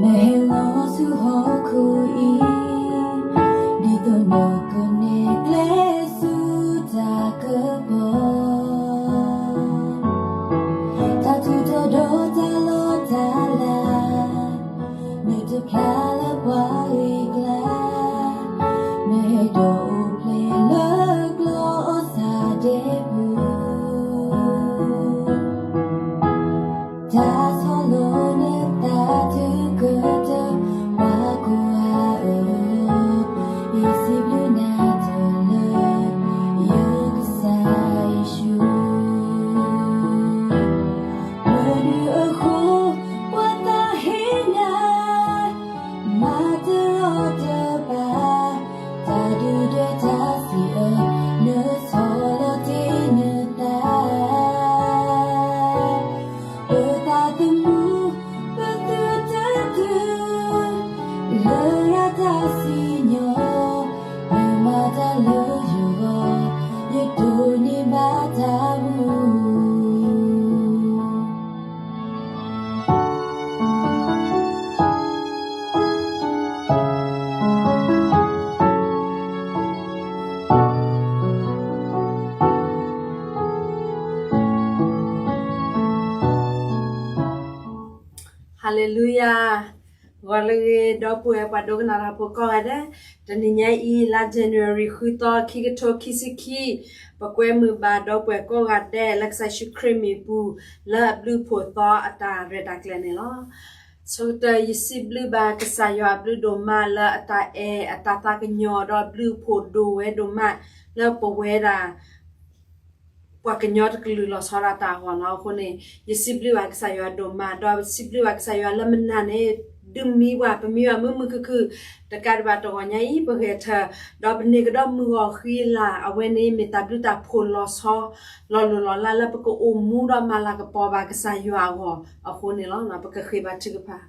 နဟဲလီၤဆူဟီၣ်ခိၣ်အံၤ, ဒ်သိးနကနဲၣ်ကျဲဆူတၢ်ကပီၤ, တၢ်ထူးတၢ်တီၤတၢ်လီၢ်တၢ်လၤ, နတဖျါလၢပှၤဂ့ၢ်ကျါ, နဟဲဒိးအိၣ်ဖျဲၣ်လၢကျီၢ်အီၣ်ဆၣ်ဒဲပူၤ တၢ်ဆီၣ်လီၤနသးတုၤကတၢၢ် ပှၤကိးဂၤဧၢ, ယစံးဘျုးနၤတလၢာ် ယကစၢ်ယ့ၣ်ၡူး. မနုၤအဃိ ပှၤသးဟ့နၤ မၤတရီတပါ တၢ်ဒုၣ်ဒွဲၣ်တၢ်စံးအၢ နဆီၣ်လီၤတ့ၢ်နသး ပသးသမူ ပသုးတၢ်တုၤ လၢရၤတၢ်စံၣ်ညီၣ် ယမၤတၢ်လၢယဂီၢ် ယဒိးန့ၢ်ဘၣ်တၢ်မူ Hallelujah. ဂီၤလၢအဂ့ၤ ဒီပုၢ်ဝဲၢ်ပှၤဒိကနၣ်တၢ်ဖိကိးဂၤဒဲး, တနံၤညါအံၤ လါ January ဃုသီ ခံကထိခံဆံခံ, ပကွဲမုာ်ဘၣ်ဒီပုၢ်ဝဲၢ်ကိးဂၤဒဲး လၢကစၢ်ယ့ၣ်ၡူးခရံာ်မံၤပူၤ လၢအဘျုးအဖှိၣ်သီအတၢ်ရဲၣ်တၢ်ကျဲၤန့ၣ်လီၤ. ဆၢကတီၢ်ယစံးဘျုးဘၣ်ကစၢ်ယွၤအဘျုးဒိၣ်မးလၢအတၢ်အဲၣ်အတၢ်သးကညီၤ ဒီးအဘျုးအဖှိၣ်ဒိၣ်ဝဲဒိၣ်မး လၢပဝဲဒၣ် ပှၤကညီတကလုာ်လီၤဆီဒၣ်တၢ်အဂီၢ်လီၤ. အဃိန့ၣ် ယစံးဘျုးဘၣ်ကစၢ်ယွၤဒိၣ်မး ဒီးစံးဘျုးဘၣ်ကစၢ်ယွၤလၢမုၢ်နၤန့ၣ် ဒုးမံဘၣ်ပမံဘၣ်မုာ်မုာ်ခုၣ်ခုၣ် တကးဒံးဘၣ်တဂီၤညါအံၤ ပဂဲၤထၢၣ် ဒီးပန့ၢ်ကဒီးမုၢ်ဂီၤဃံလၤ အဝဲန့ၣ်မ့ၢ်တၢ်ဘျုးတၢ်ဖှိၣ်လီၤဆီ လီၤလိၢ်လီၤလးလၢပကအိၣ်မူဒီးမၤလၤကပီၤဘၣ်ကစၢ်ယွၤအဂီၢ်အဃိန့ၣ်လီၤ. ပကဃ့ဘါထုကဖၣ်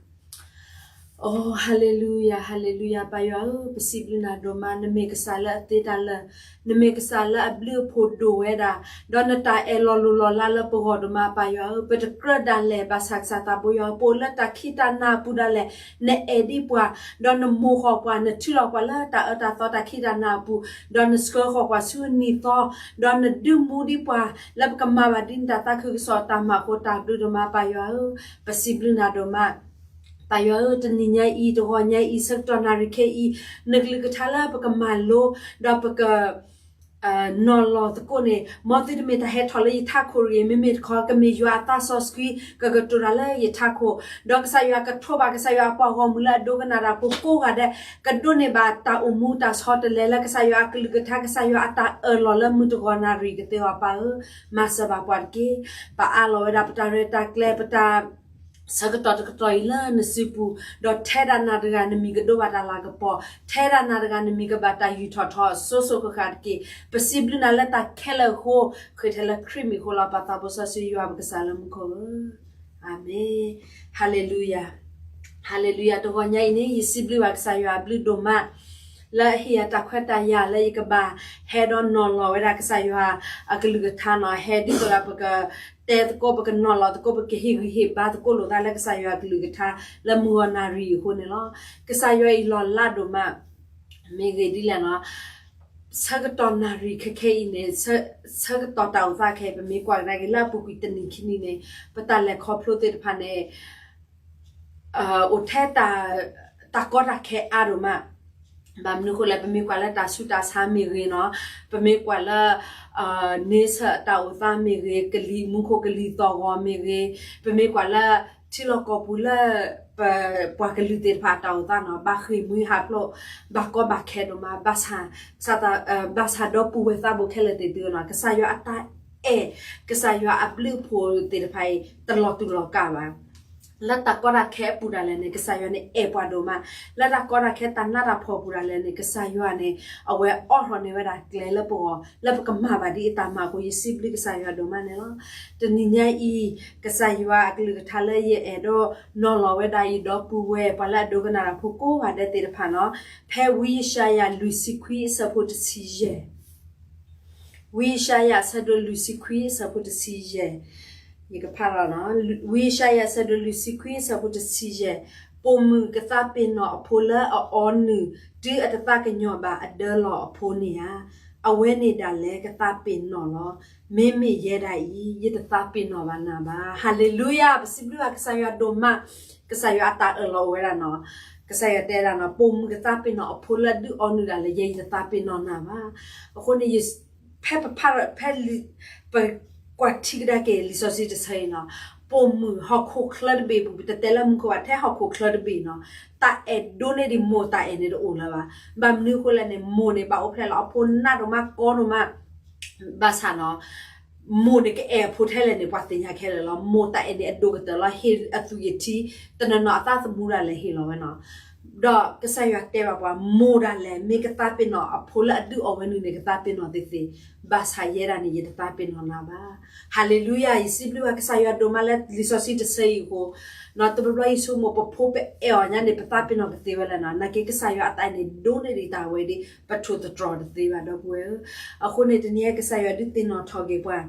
အိ ဟါလ့လူယၤ ဟါလ့လူယၤ ပၢ်ယွၤဧၢ, ပစံးဘျုးနၤဒိၣ်မး နမ့ၢ်ကစၢ်လၢအသ့တၢ်လၢာ်, နမ့ၢ်ကစၢ်လၢအဘျုးအဖှိၣ်ဒိၣ်ဝဲဒၣ်, ဒီးနတၢ်အဲၣ်လီၤလိၢ်လီၤလးလၢပဂီၢ်ဒိၣ်မး ပၢ်ယွၤဧၢ, ပတကြၢးဒၣ်လဲာ် ဘၣ်ဆၣ်ကစၢ်သးဘိယွၤဧၢ, ပအိၣ်လၢတၢ်ခံးတၢ်နၤအပူၤဒၣ်လဲာ်, နအဲၣ်ဒံးပှၤ, ဒီးနမိၢ်ဃီၤပှၤ, နထုးလီၤပှၤလၢတၢ်အၢတၢ်သီတၢ်ခံးတၢ်နၤအပူၤ, ဒီးနဆှၢဃီၤပှၤဆူနံၤသီ, ဒီးနဒုးမူဒံးပှၤ လၢပကမၤဘၣ်ဒ်နတၢ်သးခုကစီၣ်တၢ်မၤအဃိ တၢ်ဘျုးဒိၣ်မး ပၢ်ယွၤဧၢ, ပစံးဘျုးနၤဒိၣ်မး ပၢ်ယွၤဧၢ, တနံၤညါအံၤ တဂီၤညါအံၤ ဆၢကတီၢ်နၣ်ရံၣ်ခဲအံၤ, နကလုၢ်ကထါလၢပကမၤလိ, ဒီးပက နီၤလီၤသကိးန့ၣ်, မ်သုတမ့ၢ်တၢ်ဟဲထီၣ်လၢယထးခိၣ်တဂ့ၤ, မ့မ့ၢ်တခီ ကမ့ၢ်ယွၤအသးစီဆှံ ကကတိၤတၢ်လၢယထးခိၣ်, ဒီးကစၢ်ယွၤကထိးဘၣ်ကစၢ်ယွၤအပှၤဂီၢ်မုၢ်လၢအဒိကနၣ်တၢ်ဖိကိးဂၤဒဲး, ကဒိးန့ၢ်ဘၣ်တၢ်အိၣ်မူတၢ်ဆီတလဲလၢကစၢ်ယွၤအကလုၢ်ကထါ ကစၢ်ယွၤအတၢ်အၢၣ်လီၤလၢမုၢ်တဂီၤနၣ်ရံၣ်ကသ့အီၤ ပၢ်ဧၢ, မၤစၢၤဘၣ်ပှၤတက့ၢ်. ပအးလီၤဝဲဒၣ်ပတၢ်ရဲၣ်တၢ်ကျဲၤ ပတၢ် ဆၢကတီၢ်တကတီၢ်အံၤလၢနစုပူၤ, ဒီးထဲဒၣ်နၤတဂၤနမံၤကဒိးဘၣ်တၢ်လၤကပီၤ, ထဲဒၣ်နၤတဂၤနမံၤကဘၣ်တၢ်ယူးထီၣ်ထီ စိၤစိၤဃၣ်ဃၣ်တက့ၢ်. ပစံးဘျုးနၤလၢတၢ်ခဲလၢာ်အဃိ, ဃ့ထဲလၢခရံာ်မံၤအဃိလီၤ. ပၢ်သးဘိစီဆှံယွၤပကစၢ်လၢမူခိၣ်ဧၢ, အၤမ့ၣ်. ဟါလ့လူယၤ, ဟါလ့လူယၤ, တဂီၤညါအံၤန့ၣ် ယစံးဘျုးဘၣ်ကစၢ်ယွၤအဘျုးဒိၣ်မး လၢအဟ့ၣ်ယၤတၢ်ခွဲးတၢ်ယာ်လၢယကဘၣ်ဟဲဒီးနီၤလီၤဝဲဒၣ်ကစၢ်ယွၤအကလုၢ်ကထါနီၤ, ဟဲဒ်သိးဒီးပကတဲသကိး ပကနီၤလီၤသကိး ပကဟ့ၣ်ဂံၢ်ဟ့ၣ်ဘါသကိးလိာ်သးလၢကစၢ်ယွၤအကလုၢ်ကထါ လၢမုၢ်ဂီၤနၣ်ရံၣ်အဃိန့ၣ်လီၤ. ကစၢ်ယွၤအံၤလီၤလးဒိၣ်မး, မ့ၢ်ဂ့ၢ်ဒ်လဲၣ်နီၤ ဆၢကတီၢ်နၣ်ရံၣ်ခဲခဲအံၤန့ၣ်, ဆၢကတီၢ်တၢ်အိၣ်သးခဲအံၤ ပမ့ၢ်ကွၢ်ကဒါက့ၤလၢအပူၤကွံာ်တနံၣ်ခံနံၣ်န့ၣ်, ပတၢ်လဲၤခီဖျိသ့ၣ်တဖၣ်န့ၣ် အိၣ်ထဲတၢ်ကီတၢ်ခဲအါဒိၣ်မး, ဘၣ်မနုၤအဃိလဲၣ်, ပမ့ၢ်ကွၢ်လၢတၢ်ဆူးတၢ်ဆါမ့ၢ်ဂ့ၤနီၤ, ပမ့ၢ်ကွၢ်လၢ န့ဆၢၣ်တၢ်အိၣ်သးမ့ၢ်ဂ့ၤ, ကလံၤမူခိၣ်ကလံၤသီၣ်ဂီၤမ့ၢ်ဂ့ၤ, ပမ့ၢ်ကွၢ်လၢ ထံလီၢ်ကီၢ်ပူၤလၢ ပပှၤကလုာ်သ့ၣ်တဖၣ်တၢ်အိၣ်သးနီၤ, ဘၣ်ဃ့ၢ်မှံဟးဖျိး, ဘၣ်ကီဘၣ်ခဲဒိၣ်မး, ဘၣ်ဆၣ် ဘၣ်ဆၣ်ဒီပုၢ်ဝဲၢ်သးဘိခဲလၢာ်သ့ၣ်သုဧၢနီၤ, ကစၢ်ယွၤအတၢ်အဲၣ်, ကစၢ်ယွၤအဘျုးအဖှိၣ်သ့ၣ်တဖၣ်အံၤ တလီၤတူာ်လီၤကာ်ဘၣ်. လၢတၢ်ကီတၢ်ခဲအပူၤဒၣ်လဲာ်န့ၣ် ကစၢ်ယွၤန့ၣ်အဲၣ်ပှၤဒိၣ်မး, လၢတၢ်ကီတၢ်ခဲတၢ်နးတၢ်ဖှီၣ်အပူၤဒၣ်လဲာ်န့ၣ် ကစၢ်ယွၤန့ၣ် အဝဲအိးထီၣ်န့ၢ်ဝဲဒၣ်ကျဲလၢပဂီၢ် လၢပကမၤဘၣ်ဒ်အတၢ်မၤအဃိ ယစံးဘျုးကစၢ်ယွၤဒိၣ်မးန့ၣ်လီၤ. တနံၤညါအံၤ ကစၢ်ယွၤအကလုၢ်ကထါလၢယအဲၣ်ဒိးနီၤလီၤဝဲဒၣ်ယဒီပုၢ်ဝဲၢ် ပှၤလၢအဒိကနၣ်တၢ်ဖိကိးဂၤဒဲးသ့ၣ်တဖၣ်နီၤ, ဖဲဝံယၡါယၤလွံၢ်ဆံခွံအဆၢဖိတဆံယဲၢ် ဝံယၡါယၤအဆၢဒိၣ်လွံၢ်ဆံခွံအဆၢဖိတဆံယဲၢ်, ယကဖးလီၤနီၤ, ဝံယၡါယၤအဆၢဒိၣ်လွံၢ်ဆံခွံအဆၢဖိတဆံယဲၢ်, ပိာ်မုၣ်ကသးပ့ၤနီၣ်အဖိလၢအအီနုၢ် တုၤအတသးကညီၤဘၣ်အဒၢလီၤအဖိန့ၣ်ဧါ. အဝဲန့ၣ်ဒၣ်လဲာ်ကသးပ့ၤနီၣ်လီၤ. မ့မ့ၢ်ယဲဒၣ်အံၤ ယတသးပ့ၤနီၣ်ဘၣ်နၤဘၣ်. ဟၤလ့လူယၤ, ပစံးဘျုးဘၣ်ကစၢ်ယွၤဒိၣ်မး, ကစၢ်ယွၤအတၢ်အၢၣ်လီၤအိၣ်ဝဲဒၣ်နီၤ. ကစၢ်ယွၤတဲဒၣ်နီၤ, ပိာ်မုၣ်ကသးပ့ၤနီၣ်အဖိလၢအဒုးအီနုၢ်ဒၣ်လဲာ် ယဲယတသးပ့ၤနီၣ်နၤဘၣ်. အဃိန့ၣ် ဖဲပဖး ဖဲ ပကွၢ်ထံကဒါက့ၤလံာ်စီဆှံတဆၢအံၤနီၤ, ပိာ်မုၣ်ဟီၣ်ခိၣ်ချၢတဘ့ၣ်ပူၤ, ပတတဲလၢမူခိၣ်ဘၣ်, ထဲဟီၣ်ခိၣ်ချၢတဘ့ၣ်နီၤ, တၢ်အဲၣ်ဒိးန့ၢ်ဒံးမိၢ်တၢ်အဲၣ်န့ၣ်တအိၣ်လၢၤဘၣ်. ဘၣ်မနုၤအဃိလဲၣ်န့ၣ်, မိၢ်န့ၣ် ဘၣ်အိၣ်ဖျဲၣ်လီၤအဖိနးဒိၣ်မးကီဒိၣ်မး ဘၣ်ဆၣ်နီၤ, မိၢ်န့ၣ်ကအဲၣ်အဖိထဲလဲၣ်န့ၣ် ပှၤသ့ၣ်ညါခဲလၢာ်လီၤ. မိၢ်တၢ်အဲၣ်န့ၣ်အဒိၣ်ကတၢၢ်လီၤ, ဟ့ၣ်အသူၣ်ယထံ, တနီၤနီၤအသးသမူဒၣ်လဲာ်ဟ့ၣ်လီၤဝဲနီၤ. ဒီးကစၢ်ယွၤတဲဘၣ်ပှၤ, မိၢ်ဒၣ်လဲာ် မ့ၢ်ကသးပ့ၤနီၣ်အဖိလၢအဒုးအီဝဲနုၢ်န့ၣ် ကသးပ့ၤနီၣ်သ့သ့, ဘၣ်ဆၣ်ယဲဒၣ်န့ၣ် ယတသးပ့ၤနီၣ်နၤဘၣ်. ဟၤလ့လူယၤ, ယစံးဘျုးဘၣ်ကစၢ်ယွၤဒိၣ်မးလၢလံာ်စီဆှံတဆၢအံၤအဃိ, နီၤ တဘျီဘျီယဆိကမိၣ် ပဖိပအဲၣ်အီၤညါန့ၣ် ပသးပ့ၤနီၣ်ကသ့ဝဲလဲၣ်နီၤ, နာ်က့ကစၢ်ယွၤအတၢ်အဲၣ်န့ၣ် ဒိးန့ၢ်ဒံးတၢ်ဝဲဒၣ် ပထိၣ်သတြီၤတသ့ဘၣ် ဒီပုၢ်ဝဲၢ်ဧၢ. အဃိန့ၣ် တနံၤအံၤကစၢ်ယွၤဒုးသ့ၣ်နီၣ်ထီၣ်က့ၤပှၤ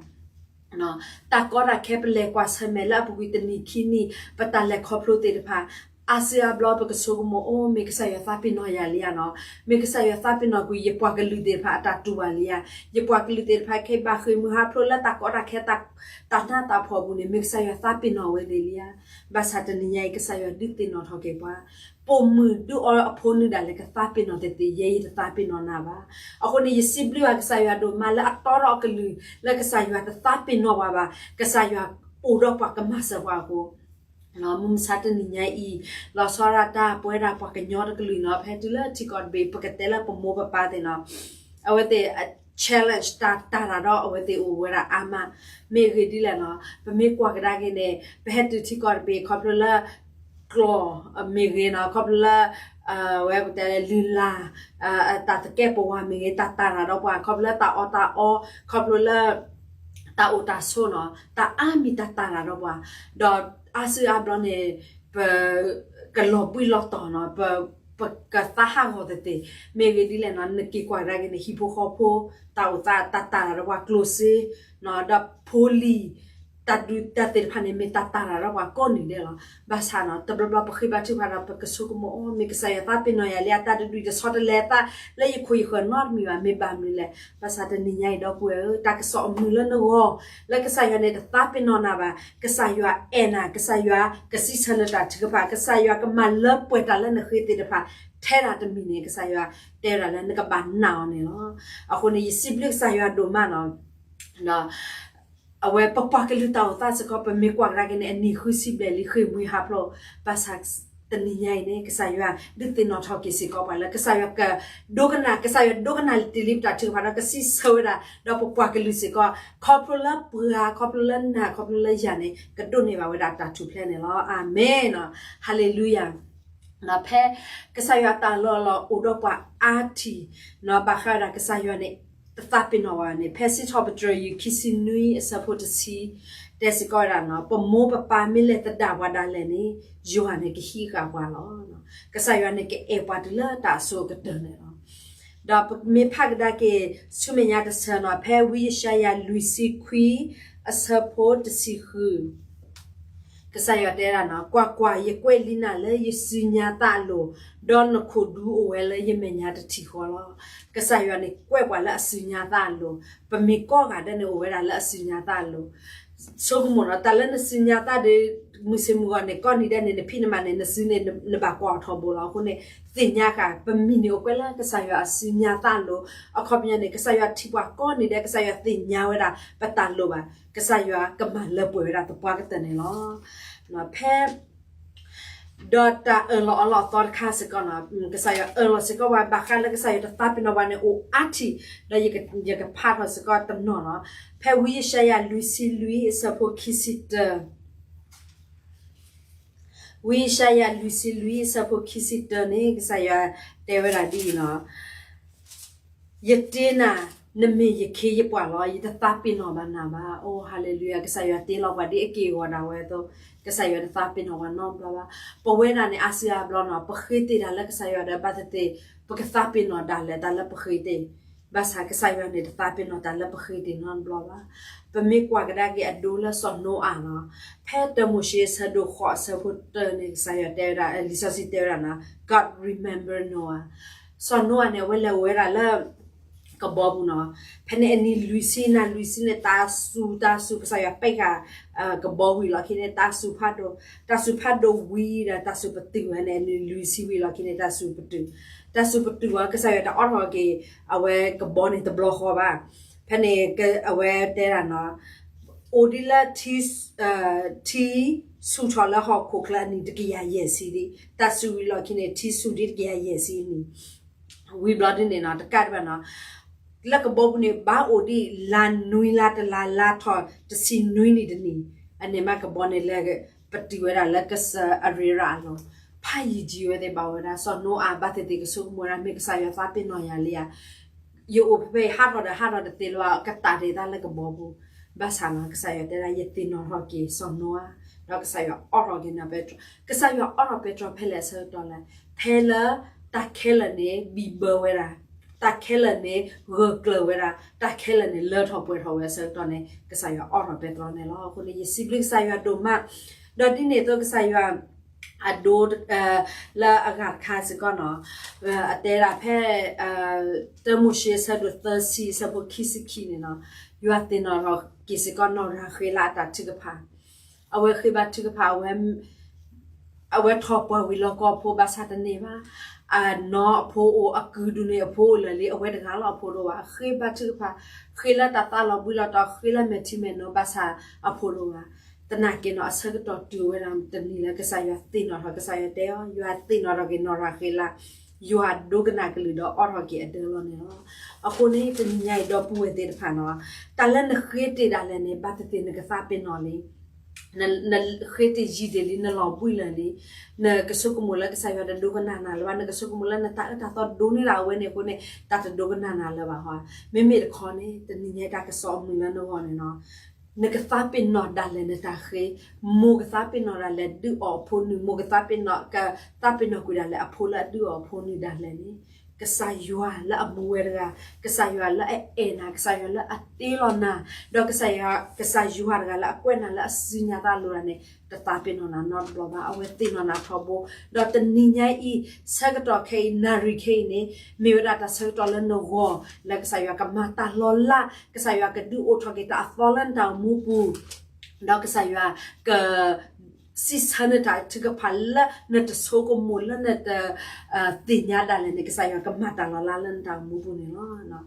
တၢ်ကီတၢ်ခဲပလဲၤကွၢ်ဆၢၣ်မဲာ်လၢအပူၤကွံာ်တနံၣ်ခံနံၣ် ပတၢ်လဲၤခီဖျိသ့ၣ်တဖၣ်, အါစုအါဘျီပကဆိကမိၣ်, အိ မ့ၢ်ကစၢ်ယွၤသးပ့ၤနီၣ်ယၤလံဧါနီၤ, မ့ၢ်ကစၢ်ယွၤသးပ့ၤနီၣ်ကွံာ် ယပှၤကလုာ်သ့ၣ်တဖၣ်အတၢ်တူၢ်ဘၣ်လံဧါ, ယပှၤကလုာ်သ့ၣ်တဖၣ်ခဲအံၤဘၣ်ဃ့ၢ်မှံဟးဖျိးလၢတၢ်ကီတၢ်ခဲ တၢ်နးတၢ်ဖှီၣ်အပူၤန့ၣ် မ့ၢ်ကစၢ်ယွၤသးပ့ၤနီၣ်ဝဲသ့ၣ်လံဧါ. ဘၣ်ဆၣ်တနံၤညါအံၤ ကစၢ်ယွၤဒုးသ့ၣ်နီၣ်ထီၣ်က့ၤပှၤ, ပိာ်မုၣ်ဒုးအီအဖိနုၢ်ဒၣ်လဲာ် ကသးပ့ၤနီၣ်သ့သ့, ယဲယတသးပ့ၤနီၣ်နၤဘၣ်. အဃိန့ၣ် ယစံးဘျုးဘၣ်ကစၢ်ယွၤဒိၣ်မးလၢအတီထီၣ်အကလုၢ် လၢကစၢ်ယွၤတသးပ့ၤနီၣ်ပှၤဘၣ်, ကစၢ်ယွၤအိၣ်ဒီးပှၤကမၤစၢၤပှၤအဃိ မုၢ်မဆါတနံၤညါအံၤ လီၤဆီဒၣ်တၢ်ပဝဲဒၣ်ပှၤကညီတကလုာ်နီၤ, ဖဲတုၤလၢထံကီၢ်တဘ့ၣ် ပကတဲလၢပမိၢ်ပပၢ်သ့ၣ်နီၤ, အဝဲသ့ၣ် challenge တၢ်တၤတၢ်ဒီးအဝဲသ့ၣ်အိၣ်ဝဲဒၣ်အါမး, မ့ၢ်အဂ့ၢ်ဒ်လဲၣ်နီၤ, ပမ့ၢ်ကွၢ်ကဒါက့ၤန့ၣ် ပဟဲတုၤထံကီၢ်တဘ့ၣ် ခီဖျိလၢ ကျီၢ်မ့ၢ်ဂ့ၤနီၤ, ခီဖျိလၢ ဝဲပတဲလၢလုၢ်လၢ် တၢ်သကဲးပဝးမ့ၢ်ဂ့ၤ, တၢ်တၤတၢ်ဒီးပှၤ ခီဖျိလၢတၢ်အီၣ်တၢ်အီ, ခီဖျိလၢ တၢ်အိၣ်တၢ်ဆိးနီၤ, တၢ်အါမံၤတၢ်တၤတၢ်ဒီးပှၤ, ဒီးအါစုအါဘျီန့ၣ် ပ ကလီၤဘှံးလီၤတီၤနီၤ, ပ ပကသးဟးဂီၤသ့သ့, မ့ၢ်ဂ့ၢ်ဒ်လဲၣ်နီၤ, နက့ၤကွၢ်ကဒါက့ၤန့ၣ် ဟံၣ်ဖိဃီဖိ တၢ်အိၣ်သးတၢ်တၤတၢ်ဒီးပှၤကျိၣ်စ့ ဒီးဖိလံၤ တၢ်ဒုးတၢ်သ့ၣ်တဖၣ်န့ၣ် မ့ၢ်တၢ်တၤတၢ်ဒီးပှၤကိးနံၤဒဲးလီၤ. ဘၣ်ဆၣ်နီၤ တဘျီဘျီပဃ့ဘါထုကဖၣ်ဒီး ပကဆိကမိၣ် အိ မ့ၢ်ကစၢ်ယွၤသးပ့ၤနီၣ်ယၤလံဧါ, တၢ်တဒုးတဆီတလဲအသးလၢယခိၣ်ယဃၢၤနီတမံၤဘၣ်, မ့ၢ်ဘၣ်မနုၤလဲၣ်. ဘၣ်ဆၣ်တနံၤညါအံၤ ဒီပုၢ်ဝဲၢ်ဧၢ, တၢ်ကစီၣ်အမုာ်လၢနဂီၢ် လၢကစၢ်ယွၤန့ၣ်တသးပ့ၤနီၣ်နၤဘၣ်, ကစၢ်ယွၤအဲၣ်နၤ, ကစၢ်ယွၤကစံးဆၢနတၢ်ထုကဖၣ်, ကစၢ်ယွၤကမၤလၢပှဲၤတၢ်လၢနဃ့သ့ၣ်တဖၣ်, ထဲဒၣ်တမံၤန့ၣ် ကစၢ်ယွၤတဲဝဲဒၣ်လၢနကဘၣ်နာ်အီၤန့ၣ်လီၤ. အဃိန့ၣ် ယစံးဘျုးကစၢ်ယွၤဒိၣ်မးနီၤ အဝဲပပှၤကလုာ်တၢ်အိၣ်သးစ့ၢ်ကီး ပမ့ၢ်ကွၢ်ကဒါက့ၤန့ၣ် အနံၣ်ဃုဆံဘျဲၣ်လံ ဃ့ၢ်မှံဟးဖျိး, ဘၣ်ဆၣ်တနံၤညါအံၤန့ၣ် ကစၢ်ယွၤဒုးသ့ၣ်နီၣ်ထီၣ်က့ၤစ့ၢ်ကီးပှၤလၢ ကစၢ်ယွၤကဒိကနၣ်, ကစၢ်ယွၤဒိကနၣ်တ့ၢ်လံပတၢ်ထုကဖၣ်ဒီး ကစံးဆၢဝဲဒၣ် ဒီးပပှၤကလုာ်စ့ၢ်ကီး ခီဖျိလၢပှၤ ခီဖျိလၢနၤ ခီဖျိလၢယၤန့ၣ် ကဒိးန့ၢ်ဘၣ်ဝဲဒၣ်တၢ်ထူၣ်ဖျဲးန့ၣ်လီၤ. အၤမ့ၣ်. ဟၤလ့လူယၤ. ဖဲကစၢ်ယွၤတၢ်လီၤလီၤအိၣ်ဒီးပှၤအါထံၣ်, ဘၣ်ဃးဝဲဒၣ်ကစၢ်ယွၤန့ၣ် တသးပ့ၤနီၣ်ဝဲန့ၣ် ဖဲစံးထီၣ်ပတြၢၤ ခံဆံနွံ အဆၢဖိတဆံ တဲစ့ၢ်ကီးဝဲဒၣ်နီၤ, ပမိၢ်ပပၢ်မ့ၢ်လဲၤသဒၣ်ပှၤဒၣ်လဲာ်န့ၣ် ယွၤန့ၣ်ကဟံးဃာ်ပှၤလီၤ. ကစၢ်ယွၤန့ၣ်ကအဲၣ်ပှၤတုၤလၢတၢ်အစိၤအကတၢၢ်န့ၣ်လီၤ. ဒီးပမ့ၢ်ဖးကဒါက့ၤ ဆူမဲာ်ညါတဆၢနီၤ, ဖဲဝံယၡါယၤလွံၢ်ဆံခွံ အဆၢဖိတဆံဃု ကစၢ်ယွၤတဲဒၣ်နီၤ, ကွၢ်ကွၢ်, ယကွဲးလံနၤလၢယစုညါသးအလိၤ, ဒီးနခိၣ်ဒူအိၣ်ဝဲလၢယမဲာ်ညါတထံၣ်ဃီလီၤ. ကစၢ်ယွၤန့ၣ်ကွဲးပှၤလၢအစုညါသးအလိၤ, ပမ့ၢ်ကိးဂၤဒဲးန့ၣ် အိၣ်ဝဲဒၣ်လၢအစုညါသးအလိၤ. ဆိကမိၣ်နီၤ, တၢ်လၢနစုညါသးဒီး မုၢ်ဆ့ၣ်မုၢ်ဂီၤန့ၣ် ကိးနံၤဒဲးန့ၣ် နဖံးနမၤန့ၣ် နစုန့ၣ် နဘၣ်ကွၢ်အီၤထီဘိလီၤ. အဃိန့ၣ် သ့ၣ်ညါဃာ် ပမံၤန့ၣ်အိၣ်ကွဲးလၢကစၢ်ယွၤအစုညါသးအလိၤ, အခီပညီန့ၣ် ကစၢ်ယွၤထံၣ်ပှၤကိးနံၤဒဲး ကစၢ်ယွၤသ့ၣ်ညါဝဲဒၣ် ပတၢ်လိၣ်ဘၣ်, ကစၢ်ယွၤကမၤလၢပှဲၤဝဲဒၣ်သပှၢ်ကတၢၢ်န့ၣ်လီၤ. ဖဲ ဒီးတၢ်အၢၣ်လီၤအီလီၤအသီတခါစ့ၢ်ကီးနီၤ, ကစၢ်ယွၤအၢၣ်လီၤစ့ၢ်ကီးပှၤ ဘၣ်ဃးလၢကစၢ်ယွၤတသးပ့ၤနီၣ်ပှၤန့ၣ် အိၣ်အါထံၣ်, ဒီးယကဖးထီၣ်စ့ၢ်ကီးတနီၤနီၤ, ဖဲဝံယၡါယၤလွံၢ်ဆံလွံၢ် အဆၢဖိခံဆံတၢ ဝံယၡါယၤလွံၢ်ဆံလွံၢ် အဆၢဖိခံဆံတၢန့ၣ် ကစၢ်ယွၤတဲဝဲဒၣ်ဒ်အံၤလီၤ. ယတ့နၤ, နမ့ၢ်ယခ့ယပှၤလီၤ, ယတသးပ့ၤနီၣ်ဘၣ်နၤဘၣ်. အိ ဟၤလ့လူယၤ, ကစၢ်ယွၤတ့လီၤပှၤဒ်အက့ၢ်အဂီၤဒၣ်ဝဲအသိး, ကစၢ်ယွၤတသးပ့ၤနီၣ်ပှၤနီတဘျီဘၣ်. ပဝဲဒၣ်န့ၣ် အါစုအါဘျီနီၤ, ပဃ့တ့ၢ်တၢ်လၢကစၢ်ယွၤဒီး ဘၣ်သ့ၣ်သ့ၣ် ပကသးပ့ၤနီၣ်ဒၣ်လဲာ်တၢ်လၢပဃ့တ့ၢ် ဘၣ်ဆၣ် ဘၣ်ဆၣ်ကစၢ်ယွၤန့ၣ်တသးပ့ၤနီၣ်တၢ်လၢပဃ့တ့ၢ်နီတဘျီဘၣ်. ပမ့ၢ်ကွၢ်ကဒါက့ၤအဒိလၢစီၤနိအၤလီၤ, ဖဲတၢမိၤၡ့အဆၢဒိၣ်ဃိးအဆၢဖိတၢန့ၣ် ကစၢ်ယွၤတဲဝဲဒၣ်, လံာ်စီဆှံတဲဝဲဒၣ်နီၤ, God remember Noah. စီၤနိအၤန့ၣ် အဝဲလဲၤအိၣ်ဝဲဒၣ်လၢ ကဘီပူၤနီၤ. ဖဲန့ၣ်အနံၤလွံၢ်ဆံနၤလွံၢ်ဆံန့ၣ် တၢ်စူၤတၢ်စူၤ ကစၢ်ယွၤပဲာ်ဃာ် ကဘီဝံၤလီၢ်ခံန့ၣ် တၢ်စူၤဖးဒိၣ်, တၢ်စူၤဖးဒိၣ်ဝံၤဒီး တၢ်စူၤပတုာ်ဝဲန့ၣ် အနံၤလွံၢ်ဆံဝံၤလီၢ်ခံန့ၣ် တၢ်စူၤပတုာ်, တၢ်စူၤပတုာ်ဝဲ ကစၢ်ယွၤတအီၣ်ထီၣ်က့ၤ အဝဲကဘီန့ၣ်တဘျီဃီဘၣ်. ဖဲန့ၣ် အဝဲတဲဒၣ်နီၤ, အိၣ်ဒ်လၢ ထံ ထံစူၤထီၣ်လၢဟီၣ်ခိၣ်ချၢအနံၤတကယၤယဲၢ်ဆံဒံး, တၢ်စူၤဝံၤလီၢ်ခံန့ၣ် ထံစူၤဒ်တကယၤယဲၢ်ဆံနံၤ ဝံၤဘျီဒ်န့ၣ်နီၤ တကးဒံးဘၣ်နီၤ, လၢကဘီပူၤန့ၣ် ဘၣ်အိၣ်ဒံးလါနွံလါတလါ လါထီၣ်တဆံနွံနံၤတနံၤ, အန့ၣ်မးကဘီန့ၣ်လဲၤပတုာ်ဝဲဒၣ်လၢကစၢၢ်အရ့ရၤအလီၢ်, ဖးယံာ်ယံာ်ဝဲသ့ၣ်ဘၣ်ဝဲဒၣ် စီၤနိအၤဘၣ်သ့ၣ်သ့ၣ်ကဆိကမိၣ်ဝဲဒၣ် မ့ၢ်ကစၢ်ယွၤသးပ့ၤနီၣ်ယၤလံဧါ ယအိၣ်ဖဲဖဲအံၤ ဟးထီၣ်ဒီးဟးထီၣ်တသ့လၢၤဘၣ် ကတၢ်ဒဲးသးလၢကဘီပူၤ, ဘၣ်ဆၣ်နီၤ ကစၢ်ယွၤတဲဒၣ် ယသ့ၣ်နီၣ်ထီၣ်က့ၤစီၤနိအၤ, ဒီးကစၢ်ယွၤအိးထီၣ်က့ၤနီၤပဲတြီ, ကစၢ်ယွၤအိးထီၣ်ပဲတြီဖဲလဲၣ်အဆၢကတီၢ်လဲၣ်, ဖဲလၢတၢ်ခဲလၢာ်န့ၣ် ဘံၣ်ဘၢဝဲဒၣ်, တၢ်ခဲလၢာ်န့ၣ် ဂၢၢ်ကျၢၤဝဲဒၣ်, တၢ်ခဲလၢာ်န့ၣ် လၢထီၣ်ပှဲၤထီၣ်ဝဲအဆၢကတီၢ်န့ၣ် ကစၢ်ယွၤအိးထီၣ်ပဲတြီန့ၣ်လီၤ. အဃိန့ၣ် ယစံးဘျုးကစၢ်ယွၤဒိၣ်မး, ဒီးဒ်န့ၣ်အသိးကစၢ်ယွၤ အဒိ လၢအဂၤတခါစ့ၢ်ကီးနီၤ, အတဲဒၣ်ဖဲ တၢမိၤၡ့အဆၢဒိၣ်သၢဆံအဆၢဖိခံဆံခံန့ၣ်နီၤ, ယွၤသ့ၣ်နီၣ်ထီၣ်က့ၤစ့ၢ်ကီးနီၢ်ရၤဃ့လးအတၢ်ထုကဖၣ်, အဝဲဃ့ဘါထုကဖၣ် အဝဲထီၣ်ပှၢ်ဝံၤလီၤကီအဖိဘၣ်ဆၣ်တန့ၢ်ဘၣ်, အနီၢ်အဖိအိၣ်အကုၢ်ဒူၣ်န့ၣ် အဖိအိၣ်လၢာ်လံ အဝဲတဂၤလီၤအဖိတအိၣ်ဘၣ်, ဃ့ဘါထုကဖၣ်, ဃ့လၢတၢ်သးလီၤဘှံးလီၤတီၤ ဃ့လၢမဲာ်ထံမဲာ်နိဘၣ်ဆၣ်အဖိတအိၣ်ဘၣ်, သနာ်က့နီၤ အဆၢကတီၢ်တုၤဝဲဒၣ်တနံၤလၢကစၢ်ယွၤသ့ၣ်နီၣ်ထီၣ် ကစၢ်ယွၤတဲအီၤ ယွၤသ့ၣ်နီၣ်ထီၣ်က့ၤနီၢ်ရၤဃ့လး, ယွၤဒိကနၣ်ကလုၢ်ဒီးအိးထီၣ်က့ၤအဒၢလီၤန့ၣ်လီၤ. အဃိန့ၣ် တနံၤညါအံၤဒီပုၢ်ဝဲၢ်သ့ၣ်တဖၣ်နီၤ, တၢ်လၢနဃ့တ့ၢ်ဒၣ်လဲာ်န့ၣ် ဘၣ်သ့ၣ်သ့ၣ်နကသးပ့ၤနီၣ်လံ နဃ့တ့ၢ်ယံာ်တ့ၢ်လံ နလီၤဘှံးလၢာ်လံ, နကဆိကမိၣ်လၢကစၢ်ယွၤတဒိကနၣ်နၤလၢၤဘၣ်, နကဆိကမိၣ်လၢနတၢ်အၢတၢ်သီဒိၣ်န့ၢ်ဒၣ်အဝဲန့ၣ်အဃိန့ၣ် တၢ်တဒိကနၣ်နၤလၢၤဘၣ်ဟီ, မ့မ့ၢ်တခီန့ၣ် တနံၤညါတၢ်ကစီၣ်အမုာ်လၢနဂီၢ်န့ၣ်နီၤ, နကသးပ့ၤနီၣ်ဒၣ်လဲာ်နတၢ်ဃ့, မိၢ်ကသးပ့ၤနီၣ်ဒၣ်လဲာ်ဒုးအီၣ်အဖိနုၢ်, မိၢ်ကသးပ့ၤနီၣ် ကသးပ့ၤနီၣ်ကွံာ်ဒၣ်လဲာ်အဖိလၢအဒုးအီၣ်အဖိနုၢ်ဒၣ်လဲာ်န့ၣ်, ကစၢ်ယွၤလၢအမူဝဲတဂၤ, ကစၢ်ယွၤလၢအအဲၣ်နၤ, ကစၢ်ယွၤလၢအတ့လီၤနၤ, ဒီးကစၢ်ယွၤ, ကစၢ်ယွၤတဂၤလၢအကွဲးနၤလၢအစုညါသးအလိၤဒၣ်န့ၣ် တသးပ့ၤနီၣ်နၤနီတဘျီဘၣ်, အဝဲသ့ၣ်နီၣ်နၤထီဘိ, ဒီးတနံၤညါအံၤ ဆၢကတီၢ်ခဲအံၤ နၣ်ရံၣ်ခဲအံၤန့ၣ် မ့ၢ်ဝဲဒၣ်တၢ်ဆၢကတီၢ်လၢနဂီၢ် လၢကစၢ်ယွၤကမၤတၢ်လီၤလး, ကစၢ်ယွၤကဒုးအိၣ်ထီၣ်က့ၤတၢ်အသီလၢနတၢ်အိၣ်မူပူၤ ဒီးကစၢ်ယွၤက စံးဆၢနတၢ်ထုကဖၣ်လၢနတဆိကမိၣ်လၢနတ သ့ၣ်ညါဒၣ်လဲာ်န့ၣ် ကစၢ်ယွၤကမၤတၢ်လီၤလးလၢနတၢ်အိၣ်မူပူၤန့ၣ်လီၤ.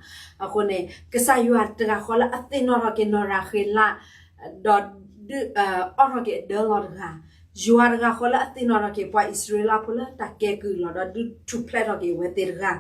အဃိန့ၣ် ကစၢ်ယွၤတဂၤဃီလၢအသ့ၣ်နီၣ်ထီၣ်က့ၤနီၢ်ရၤဃ့လး ဒီး အိးထီၣ်က့ၤအဒၢလီၤတဂၤ, ယွၤတဂၤဃီလၢအသ့ၣ်နီၣ်ထီၣ်က့ၤပှၤအံၣ်စရ့လးဖိလၢတၢ်ကဲကုၢ်အလီၢ် ဒီးဒုးထူၣ်ဖျဲးထီၣ်က့ၤအဝဲသ့ၣ်တဂၤ,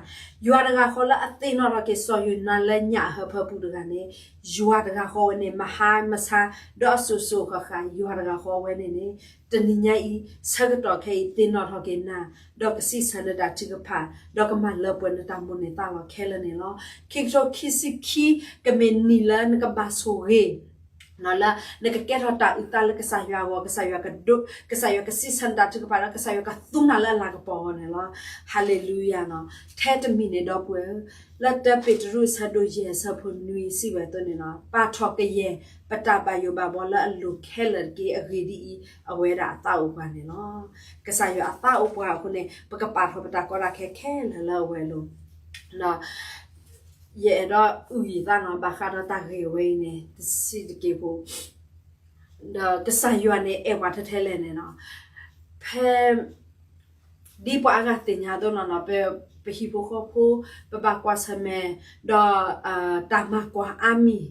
ယွၤတဂၤဃီလၢအသ့ၣ်နီၣ်ထီၣ်က့ၤစီၤယိၤနါလၢညၣ်အဟၢဖၢပူၤတဂၤန့ၣ်, ယွၤတဂၤဃီဝဲန့ၣ် မဟါမဆါ ဒီးအစိၤစိၤဃၣ်ဃၣ် ယွၤတဂၤဃီဝဲန့ၣ်န့ၣ်, တနံၤညါအံၤ ဆၢကတီၢ်ခဲအံၤသ့ၣ်နီၣ်ထီၣ်က့ၤနၤ, ဒီးကစံးဆၢနတၢ်ထုကဖၣ်, ဒီးကမၤလၢပှဲၤနတၢ်မိၣ်န့ၢ်သးလီၤခဲလၢာ်န့ၣ်လီၤ. ခံကထိခံဆံခံ ကမ့ၢ်နံၣ်လၢနကဘၣ်ဆိၣ်ဂ့ၤ လၢနကကဲထီၣ်တၢ်အုၣ်သးလၢကစၢ်ယွၤအဂီၢ်, ကစၢ်ယွၤကဒိ, ကစၢ်ယွၤကစံးဆၢနတၢ်ထုကဖၣ်ဒီး ကစၢ်ယွၤကသူနၤလၢအလၤကပီၤအဂီၢ်န့ၣ်လီၤ. ဟါလ့လူယၤနီၤ. ထဲတမံၤန့ၣ် ဒီပုၢ်ဝဲၢ်ဧၢ, လၢတၢပ့းတရူးအဆၢဒိၣ်ယဲၢ်အဆၢဖိနွံစံးဝဲအသိးန့ၣ်နီၤ, ပာ်ထီၣ်ကယဲၢ် ပတၢ်ဘၣ်ယိၣ်ဘၣ်ဘှီလၢအလိၤခဲလၢာ်တက့ၢ်. အဂ့ၢ်ဒ်အံၤ, အဝဲဒၣ်အသးအိၣ်ပှၤန့ၣ်လီၤ. ကစၢ်ယွၤအသးအိၣ်ပှၤအဃိန့ၣ် ပကပာ်ထီၣ်ပတၢ်ကီတၢ်ခဲခဲလၢာ်လၢအဝဲအလိၤ ယအဲၣ်ဒိးအုၣ်ယသးနီၤ ဘၣ်ဃးဒီးတၢ်ဂ့ၢ်ဝဲအံၤန့ၣ် တဆံးတက့ၢ်ဖိ, ဒီးကစၢ်ယွၤန့ၣ် အဲၣ်ပှၤထဲထဲလဲၣ်န့ၣ်နီၤ, ဖဲ ဒ်ပှၤအါဂၤသ့ၣ်ညါအသိးနီၤနီၤ, ပ ပဟံၣ်ဖိဃီဖိ ပဘၣ်ကွၢ်ဆၢၣ်မဲာ် ဒီး တၢ်မၤကွၢ်အါမံၤ,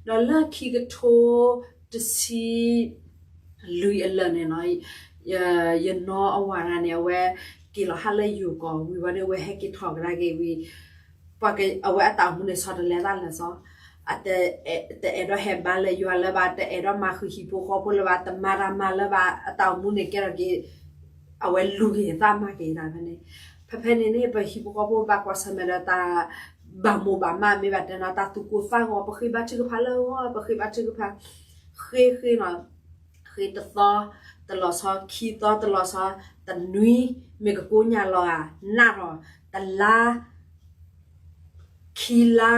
ဒီးလၢခံကထိ တဆံ လွံၢ်အလၢာ်န့ၣ်နီၤ, ယနီၢ်အဝၤတဂၤန့ၣ် အဝဲက့ၤလီၤဟးလၢယိၤကီၢ်ဝံၤဝဲန့ၣ် အဝဲဟဲက့ၤထီၣ်ကဒါက့ၤဝံၤ ပှၤအဝဲအတၢ်အိၣ်မူန့ၣ် ဆီတလဲသးလၢာ်စီၤ, တအဲၣ်ဒိးဟဲဘါလၢယွၤလၢၤဘၣ်, တအဲၣ်ဒိးမၤဃုာ်ဟံၣ်ဖိဃီဖိလၢၤဘၣ်, တမၤတၢ်မၤလၢၤဘၣ်, အတၢ်အိၣ်မူန့ၣ်ကဲထီၣ်က့ၤ အဝဲလူၤက့ၤသးမၤက့ၤတၢ်ဖဲန့ၣ်, ဖဲဖဲန့ၣ်န့ၣ် ပဟံၣ်ဖိဃီဖိဘၣ်ကွၢ်ဆၢၣ်မဲာ်ဒီးတၢ် ဘၣ်မိၢ်ဘၣ်မး မ့ၢ်ဘၣ်တဲနီၤ တၢ်သူၣ်ကိၢ်သးဂီၤ ပဃ့ဘါထုကဖၣ်လၢအဂီၢ် ပဃ့ဘါထုကဖၣ် ဃ့ဃ့နီၤ, ဃ့တသီ တလီၤဆီ ခံသီ တလီၤဆီ တနွံ မ့ၢ်ကကိးညါလီၤဧါ နးထီၣ် တလါ ခံလါ,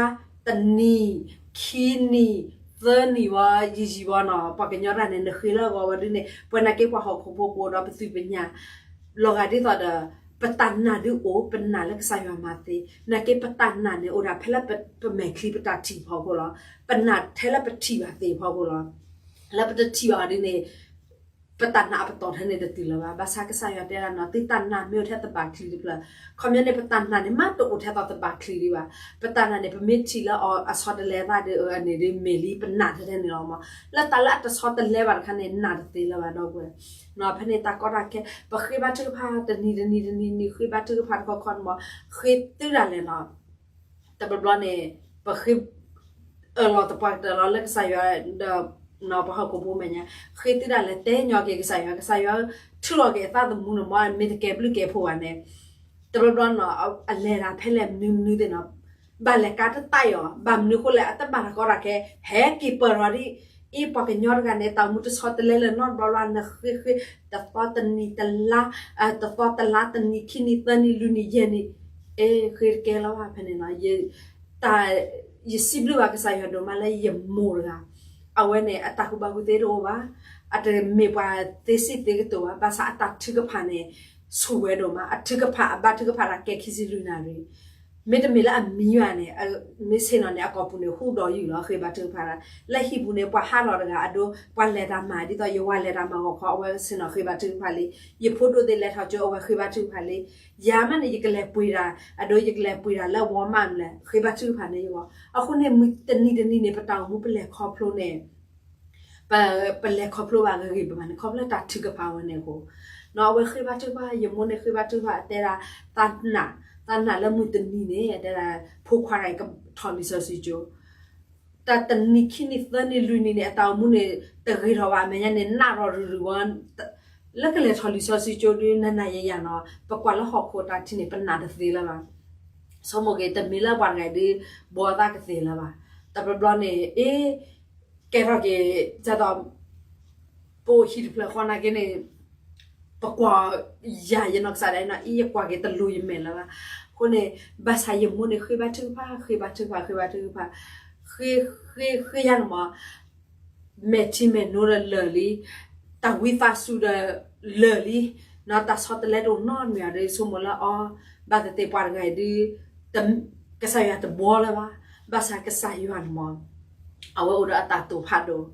တနံၣ်, ခံနံၣ်, သၢနံၣ်ဝဲ ယံာ်ယံာ်ဝဲနီၤ, ပှၤကညီတဂၤန့ၣ် နဃ့လၢအဂီၢ်ဝဲဒ်န့ၣ် ပှၤနာ်က့ပှၤဟီၣ်ခိၣ်ဖိပအိၣ်ဒီးပသူၣ်ပညါ လီၤဂာ်ဒ်သိးဒီး ပတၢ်နာ်ဒုးအိၣ် ပနာ်လၢကစၢ်ယွၤမၤသ့, နာ်က့ပတၢ်နာ်န့ၣ် အိၣ်ဒၣ်ဖဲလၢပမဲာ်ချံပတၢ်ထံၣ်ဖီခိၣ်လီၤ. ပနာ်ထဲလၢပထံၣ်ဘၣ်သ့ၣ်ဖီခိၣ်လီၤ. လၢပတထံၣ်ဘၣ်အီၤဒ်န့ၣ် ပတၢ်နာ်အပတီၢ်ထဲန့ၣ်တတုၤလၢၤဘၣ်. ဘၣ်ဆၣ်ကစၢ်ယွၤတဲဒၣ်နီၤ သုတၢ်နာ်မ့ၢ်အိၣ်ထဲသဘၣ်ချံတဖျၢၣ်, ခီပညီန့ၣ် ပတၢ်နာ်န့ၣ် မ့ၢ်တအိၣ်ထဲသိးသဘၣ်ချံဒံးဘၣ်. ပတၢ်နာ်န့ၣ် ပမ့ၢ်ထံၣ်လၢအီၤအဆီတလဲသးဒီး အန့ၣ်ဒ်မ့ၢ်လံ ပနာ်ထဲထဲန့ၣ်လီၤမး. လၢတၢ်လၢအတဆီတလဲဘၣ်တခါန့ၣ် နာ်တသ့လၢၤဘၣ်ဒီပုၢ်ဝဲၢ်. ဖဲန့ၣ်တၢ်ကီတၢ်ခဲ ပဃ့ဘါထုကဖၣ် တနံၤတနံၤတနံၤနံၤ ဃ့ဘါထုကဖၣ်တခီခီန့ၣ်မး ဃ့သုဒၣ်လဲာ်နီၤ တဘျီဘျီန့ၣ် ပဃ့ အၢၣ်လီၤသပှၢ်ကတၢၢ်လီၤလၢကစၢ်ယွၤဒီး ပှၤဟီၣ်ခိၣ်ဖိမဲာ်ညါ ဃ့သုဒၣ်လဲာ် တဲညီက့ၤကစၢ်ယွၤ, ကစၢ်ယွၤ ထုးလီၤက့ၤအသးသမူန့ၣ်မး မ့ၢ်တကဲဘျုးကဲဖှိၣ်ဘၣ်န့ၣ် တဘျီဘျီနီၤ အလဲၤတၢ်ဖဲလဲၣ်မနုၤမနုၤသ့ၣ်နီၤ ဘၣ်လဲၤကါတတၢ်အီၤ ဘၣ်မနုၤဃိလဲၣ် အတဘၣ်တၢ်ကီတၢ်ခဲ ဟဲက့ၤပၢၢ်ထီၣ်ဒ်အံၤ ပှၤကညီတဂၤန့ၣ် တၢ်အိၣ်မူတဆီတလဲလၢၤနီတဘျီဘျီ နဃ့ဃ့ တသီတနံၤတလါ တသီတလါ တနံၤခံနံၤသၢနံၤလွံၢ်နံၤယဲၢ်နံၤ အ့ ဃ့တကဲလီၤဘၣ်ဖဲန့ၣ်နီၤ တၢ် ယစံးဘျုးဘၣ်ကစၢ်ယွၤဒိၣ်မးလၢယမိၢ်တဂၤ အဝဲန့ၣ် အတၢ်ကူၣ်ဘၣ်ကူၣ်သ့တအိၣ်ဘၣ်, အတမ့ၢ်ပှၤသ့စံးသ့ကတိၤဘၣ်, ဘၣ်ဆၣ်အတၢ်ထုကဖၣ်န့ၣ် ဆူၣ်ဝဲဒိၣ်မး, အထုကဖၣ် အဘါထုကဖၣ်တၢ်ကဲခံဆံလွံၢ်နၣ်ရံၣ်, မ့တမ့ၢ်လၢအမံဘၣ်န့ၣ် မ့ၢ်ဆ့ၣ်နီၤန့ၣ် အကိာ်ပူၤန့ၣ် ဟူးဒီးယုၢ်လီၤ ဃ့ဘါထုကဖၣ်တၢ်, လၢဟံၣ်ပူၤန့ၣ် ပှၤဟးထီၣ်တဂၤအဒိ ပှၤလဲၤတၢ်မၤ ဒ်သိးယဝၤလဲၤတၢ်မၤဂီၤခီ အဝဲဆ့ၣ်နီၤဃ့ဘါထုကဖၣ်လံ, ယဖိဒိၣ်သ့ၣ်လဲၤထီၣ်ကၠိ အဝဲဃ့ဘါထုကဖၣ်လံ, ယၤမးန့ၣ် ယကလဲၤပှ့ၤတၢ် အဒိ ယကလဲၤပှ့ၤတၢ်လၢဝီမးမလဲၣ် ဃ့ဘါထုကဖၣ်န့ၢ်ယဂီၢ်, အဃိန့ၣ် မုၢ်တနံၤတနံၤန့ၣ် ပတၢ်အိၣ်မူပလဲၤခီဖျိန့ၣ် ပ ပလဲၤခီဖျိဘၣ်ဂ့ၤဂ့ၤဘၣ်ဘၣ်န့ၣ် ခီဖျိတၢ်ထုကဖၣ်ဝဲန့ၣ်အဃိ, နီၤ အဝဲဃ့ဘါထုကဖၣ် ယမိၢ်န့ၣ်ဃ့ဘါထုကဖၣ် အတဲဒၣ် သးနာ်, သးနာ်လၢမုၢ်တနံၤန့ၣ် အတဲဒၣ် ဖိခွါတဂၤအံၤကထီၣ်လံာ်စီဆှံကၠိ, တၢ်တနံၤခံနံၤသၢနံၤလွံၢ်နံၤန့ၣ် အတၢ်အိၣ်မူန့ၣ် တဂ့ၤထီၣ်ဘၣ် အမဲာ်ညါန့ၣ် နးထီၣ်ရုၢ်ရုၢ်ဝဲ လၢကလဲၤထီၣ်လံာ်စီဆှံကၠိဒုး နၤနၤယၤယၤနီၤ ပကွၢ်လၢဟီၣ်ခိၣ်တၢ်ထံန့ၣ် ပနာ်တသ့လၢၤဘၣ်, ဆိကမိၣ်က့ၤ တမ့ၢ်လၢပှၤတဂၤအံၤဒုး ဘှီသးကသ့လၢၤဘၣ်, တဘျီဘျီန့ၣ် အ့ ကဲထီၣ်က့ၤ ဒ်သိး ပအိၣ်ဟံၣ်တဖျၢၣ်ဃီနာ်က့န့ၣ် ပကွၢ်ယၤယနီၢ်ကစၢ်ဒၣ်နီၤ အံၤယကွၢ်က့ၤတလိၤယမဲာ်လၢၤဘၣ်, အဃိန့ၣ် ဘၣ်ဆၣ်ယမိၢ်န့ၣ် ဃ့ဘါထုကဖၣ် ဃ့ဘါထုကဖၣ် ဃ့ဘါထုကဖၣ်, ဃ့ ဃ့ ဃ့ယၤန့ၣ်မး မဲာ်ထံမဲာ်နိဒီးလၢာ်လံ, တၢ်ဝံသးစူၤဒီးလၢာ်လံ, နီၤ တၢ်ဆီတလဲတအိၣ်နီတမံၤဒီး ဆိကမိၣ်လၢအီၤ, ဘၣ်သ့ၣ်သ့ၣ်ပှၤတဂၤအံၤဒုး ကစၢ်ယွၤတဘှီလၢၤဘၣ်, ဘၣ်ဆၣ်ကစၢ်ယွၤန့ၣ်မး အဝဲအိၣ်ဒီးအတၢ်တိာ်ဖးဒိၣ်,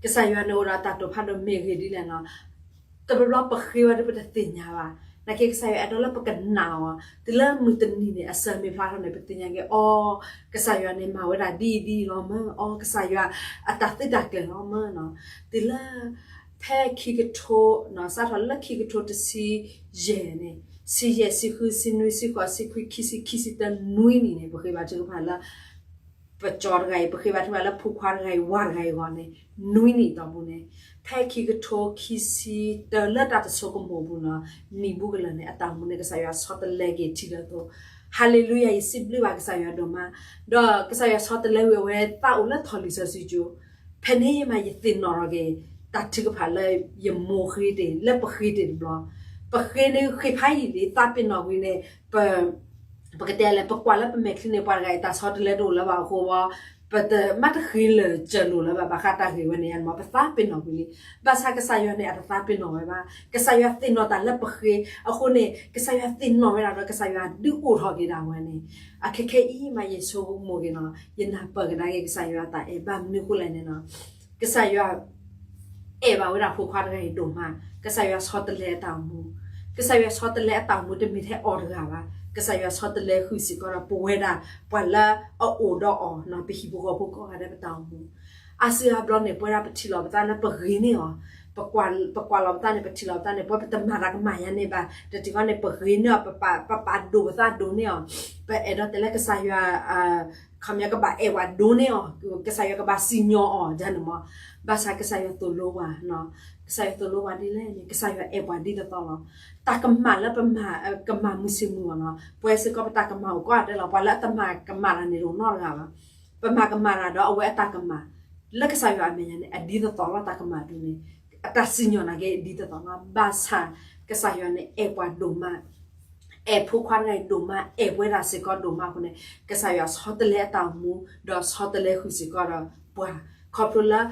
ကစၢ်ယွၤန့ၣ်အိၣ်ဒီးအတၢ်တိာ်ဖးဒိၣ်မ့ၢ်ဂ့ၤဒ်လဲၣ်နီၤ တဘျီဘျီပဃ့ဝဲဒၣ်ပတသ့ၣ်ညါဘၣ်, နာ်က့ကစၢ်ယွၤအဲၣ်ဒိးလၢပကနာ်အီၤ, တုၤလၢမုၢ်တနံၤန့ၣ် အစၢၤမ့ၢ်ဖျါထီၣ်န့ၣ် ပသ့ၣ်ညါက့ၤ အီၤ, ကစၢ်ယွၤန့ၣ်မၤဝဲဒၣ်ဒ်အံၤဒ်အံၤလီၤမၢ်, အီၤ ကစၢ်ယွၤအတၢ်သုးတၢ်ကျဲၤလီၤမၢ်နီၤ, တုၤလၢ ဖဲခံကထိ စးထီၣ်လၢခံကထိတဆံယဲၢ်န့ၣ်, ဆံယဲၢ် ဆံဃု ဆံနွံ ဆံဃိး ဆံခွံ ခံဆံ ခံဆံတၢ နွံနံၣ်န့ၣ် ပဃ့ဘါထုကဖၣ်လၢ ပကၠီတဂၤအံၤ, ပဃ့ဘါထုကဖၣ်လၢဖိခွါတဂၤအံၤ ဝၤတဂၤအံၤအဂီၢ်န့ၣ် နွံနံၣ်အတီၢ်ပူၤန့ၣ်, ဖဲခံကထိခံဆံတၢလၢတၢ်တဆိကမိၣ်အပူၤနီၤ, နံၣ်ဘူးကလၢာ်န့ၣ် အတၢ်အိၣ်မူန့ၣ် ကစၢ်ယွၤဆီတလဲက့ၤထံလၢအသိး, ဟၤလ့လူယၤ ယစံးဘျုးဘၣ်ကစၢ်ယွၤဒိၣ်မး, ဒီးကစၢ်ယွၤဆီတလဲဝံၤအဝဲသးအိၣ်လၢထီၣ်လံာ်စီဆှံကၠိ ဖဲန့ၣ်မး ယသ့ၣ်နီၣ်ထီၣ်က့ၤ တၢ်ထုကဖၣ်လၢယမိၢ်ဃ့တ့ၢ် လၢပဃ့တ့ၢ်တဘျီ, ပဃ့န့ၣ်ဃ့ဖးယံာ်လံ သးပ့ၤနီၣ်ကွံာ်န့ၣ် ပ ပကတဲလဲၣ် ပကွၢ်လၢပမဲာ်ချံန့ၣ် ပှၤတဂၤအံၤတၢ်ဆီတလဲတအိၣ်လၢၤဘၣ်အဃိဘၣ်, ပတမၤတဃ့လၢာ်စၢၤလိာ်လၢၤဘၣ် ဘၣ်ဃးတၢ်ဂ့ၢ်ဝဲန့ၣ်ယါန့ၣ်မး ပသးပ့ၤနီၣ်ကွံာ်လံ, ဘၣ်ဆၣ်ကစၢ်ယွၤန့ၣ် အတသးပ့ၤနီၣ်ဝဲဘၣ်, ကစၢ်ယွၤသ့ၣ်နီၣ်တၢ်လၢပဃ့, အဃိန့ၣ် ကစၢ်ယွၤသ့ၣ်နီၣ်ဝဲဒၣ်ဒီး ကစၢ်ယွၤဒုးအိၣ်ထီၣ်က့ၤဒၣ်ဝဲန့ၣ်, အခဲခဲအံၤမး ယဆိကမိၣ်က့ၤနီၤ ယနၢ်ပၢၢ်ကဒါက့ၤ ကစၢ်ယွၤအတၢ်အဲၣ် ဘၣ်မနုၤဃိလဲၣ်န့ၣ်နီၤ ကစၢ်ယွၤ အဲၣ်ဘၣ်ဝဲဒၣ်ဖိခွါတဂၤအံၤဒိၣ်မး, ကစၢ်ယွၤဆီတလဲအတၢ်အိၣ်မူ, ကစၢ်ယွၤဆီတလဲအတၢ်အိၣ်မူ တမ့ၢ်ထဲအီၤတဂၤဘၣ်, ကစၢ်ယွၤဆီတလဲဃုာ်စ့ၢ်ကီးဒီး ပဝဲဒၣ် ပှၤလၢအအိၣ်ဒီးအီၤနီၤ ပဟံၣ်ဖိဃီဖိကိးဂၤဒဲးပတၢ်အိၣ်မူ, အါစုအါဘျီန့ၣ် ပဝဲဒၣ်ပထံၣ်လီၤပသးလၢပဂ့ၤန့ၢ်အီၤ, ပကွၢ်လီၤပသးန့ၣ် ပထံၣ်လီၤပသးန့ၣ် ပဝဲပတမၤတၢ်ကမၣ်ယါန့ၣ်ဘၣ်, တထံၣ်ဃီန့ၣ် ပဂ့ၤန့ၢ်အီၤ ပပာ်ဒိၣ်ပသးဒိၣ်န့ၢ်အီၤ, ပအဲၣ်ဒိးတဲလၢကစၢ်ယွၤ ခီပညီကဘၣ်အဲၣ်ပှၤဒိၣ်န့ၢ်အီၤ, ကစၢ်ယွၤကဘၣ်စံၣ်ညီၣ်အီၤဒ်န့ၣ်မး, ဘၣ်ဆၣ်ကစၢ်ယွၤသိၣ်လိပှၤ, ကစၢ်ယွၤသိၣ်လိပှၤဒ်လဲၣ်န့ၣ် ကစၢ်ယွၤအဲၣ်ပှၤဒ်သိးသိးလီၤ, တၢ်ကမၣ်လၢပမၤ ကမၣ်မုာ်ဆ့ၣ်မုာ်အီၤနီၤ, ပဝဲစ့ၢ်ကီးပတၢ်ကမၣ်အိၣ်ကိးဂၤဒဲးလီၤ, ပှၤလၢအတမၤကမၣ်တၢ်န့ၣ်တအိၣ်နီတဂၤဘၣ်, ပမၤကမၣ်တၢ်ဒီးအဝဲအတၢ်ကမၣ်, လၢကစၢ်ယွၤအမဲာ်ညါန့ၣ် အဒ်သိးသိးလီၤတၢ်ကမၣ်ဒ်န့ၣ်, အတၢ်စံၣ်ညီၣ်နာ်က့ဒ်သိးသိးလီၤ, ဘၣ်ဆၣ်ကစၢ်ယွၤန့ၣ်အဲၣ်ပှၤဒိၣ်မး အဲၣ်ဖိခွါတဂၤအံၤဒိၣ်မး, အဲၣ်ပဝဲဒၣ်စ့ၢ်ကီးဒိၣ်မးအဃိန့ၣ်, ကစၢ်ယွၤဆီတလဲအတၢ်အိၣ်မူ, ဒီးဆီတလဲဃုာ်စ့ၢ်ကီးဒီးပှၤ, ခီဖျိလၢ ဒ်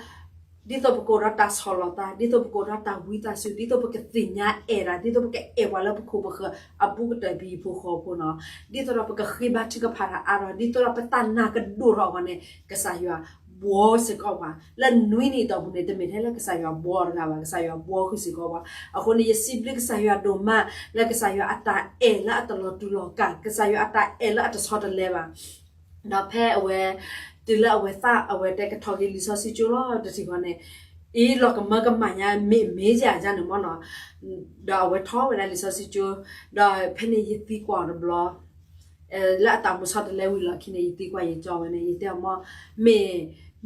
သိးပကအိၣ်ဒီးတၢ်ဆီၣ်လီၤသး, ဒ်သိးပကအိၣ်ဒီးတၢ်ဝံသးစူၤ, ဒ်သိးပကသ့ၣ်ညါအဲၣ်တၢ်, ဒ်သိးပကအဲၣ်ပှၤလၢပခိၣ်ပဃၢၤအဘူးကတၢၢ် ပဟံၣ်ဖိဃီဖိနီၤ, ဒ်သိးဒီးပကဃ့ဘါထုကဖၣ်တၢ်အါထီၣ်, ဒ်သိးဒီးပတၢ်နာ်ကဒိၣ်ထီၣ်အဂီၢ်န့ၣ် ကစၢ်ယွၤဘှီစ့ၢ်ကီးပှၤ, လၢနွံနံၣ်အတီၢ်ပူၤန့ၣ် တမ့ၢ်ထဲလၢကစၢ်ယွၤဘှီတဂၤဘၣ်, ကစၢ်ယွၤဘှီဃုာ်စ့ၢ်ကီးပှၤ. အဃိန့ၣ် ယစံးဘျုးကစၢ်ယွၤဒိၣ်မး လၢကစၢ်ယွၤအတၢ်အဲၣ်လၢအတလီၤတူာ်လီၤကာ်, ကစၢ်ယွၤအတၢ်အဲၣ်လၢအတဆီတလဲဘၣ်. ဒီးဖဲအဝဲ တုၤလၢအဝဲသး အဝဲတဲကထီၣ်က့ၤလံာ်စီဆှံကၠိလီၤတထံၣ်ဃီန့ၣ်, အံၤလီၤကမၢကမၣ်ညါ မ့ၢ်မ့ၢ်ယၤယၤန့ၣ်မ့ၢ်နီၤ, ဒီးအဝဲထီၣ်ဝဲဒၣ်လံာ်စီဆှံကၠိ, ဒီးဖဲန့ၣ်ယသံကွၢ်အီၤတဘျီ, လၢအတၢ်အိၣ်မူဆီတလဲဝံၤလီၢ်ခံန့ၣ် ယသံကွၢ်ယကၠီဝဲန့ၣ် ယတဲအီၤမ့ၢ်, မ့ၢ်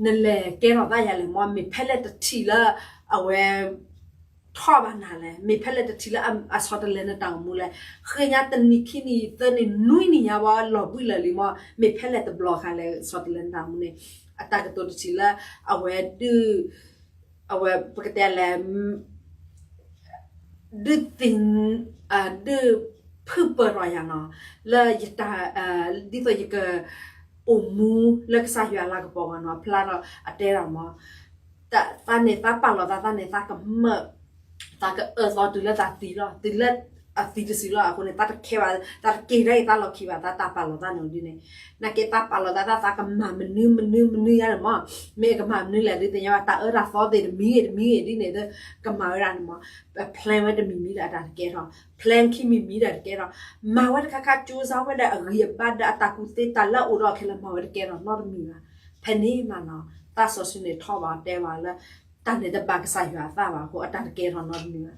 နလဲၤကဲထီၣ်သးယၤလဲၣ်မ့ၢ်, မ့ၢ်ဖဲလဲၣ်တထံၣ်လၢ အဝဲ ထီၣ်ဘၣ်နၤလဲၣ်, မ့ၢ်ဖဲလဲၣ်တထံၣ်လၢအဆီတလဲနတၢ်အိၣ်မူလဲၣ်, ဃ့ညါတနံၤခံနံၤသၢနံၤနွံနံၤညါဝဲလီၤဘှံးလၢာ်လံမ့ၢ်, မ့ၢ်ဖဲလဲၣ်တဘျီဃီလဲၣ်ဆီတလဲနတၢ်အိၣ်မူန့ၣ်, အတၢ်ကတိၤတထံၣ်လၢ အဝဲဒုး အဝဲပကတဲလဲၣ် ဒုးသ့ၣ် ဒုးဖုၣ်ပၢၢ်ထီၣ်ယၤနီၤ, လၢယတၢ် ဒ်သိးယက အိၣ်မူလၢကစၢ်ယွၤအလၤကပီၤအဂီၢ်နီၤ, ဖျါထီၣ်အတဲဒၣ်မ့ၢ်, သးန့ၣ်သးပာ်လီၤသး, သးန့ၣ်သးကမၢ, သးကအၢသီတုၤလၢသးသံလီၤ, တုၤလၢအသံတစုလီၤ, အဃိန့ၣ် သးတခဲဘၣ်, သးတက့ၤဒၣ်အံၤသးလီၢ်ခံဘၣ်, သးတၢ်ပာ်လီၤသးန့ၣ်ဒ်န့ၣ်, နာ်က့သးပာ်လီၤသး သးကမၤမနုၤမနုၤမနုၤယါန့ၣ်မ့ၢ်, မ့ၢ်အကမၤမနုၤလဲၣ် ဒုးသ့ၣ်ညါဘၣ်, တၢ်အၢတၢ်သီသ့ၣ်တမံၤဂ့ၤတမံၤဂ့ၤ ဒ်န့ၣ်သ့ၣ် ကမၤဝဲဒၣ်န့ၣ်မ့ၢ်, ပ plan ဝဲတမံၤမံၤဒီးအတၢ်တကဲထီၣ်, plan ခံမံၤမံၤဒီးတကဲထီၣ်, မၤဝဲတခါခါ စူးစမ်း ဝဲဒၣ်အဂံၢ်အဘါဒီးအတၢ်ကူၣ်သ့ တၢ်လၢအအိၣ်ဒီးအီၤခဲလၢာ်မၤဝဲတကဲထီၣ်နီတမံၤဘၣ်. ဖဲန့ၣ်မးနီၤ သးစီဆှံန့ၣ်ထီၣ်ဘၣ်တဲဘၣ်လၢ တၢ်န့ၣ်တဘၣ်ကစၢ်ယွၤအသးဘၣ်အဃိ အတၢ်တကဲထီၣ်နီတမံၤဘၣ်.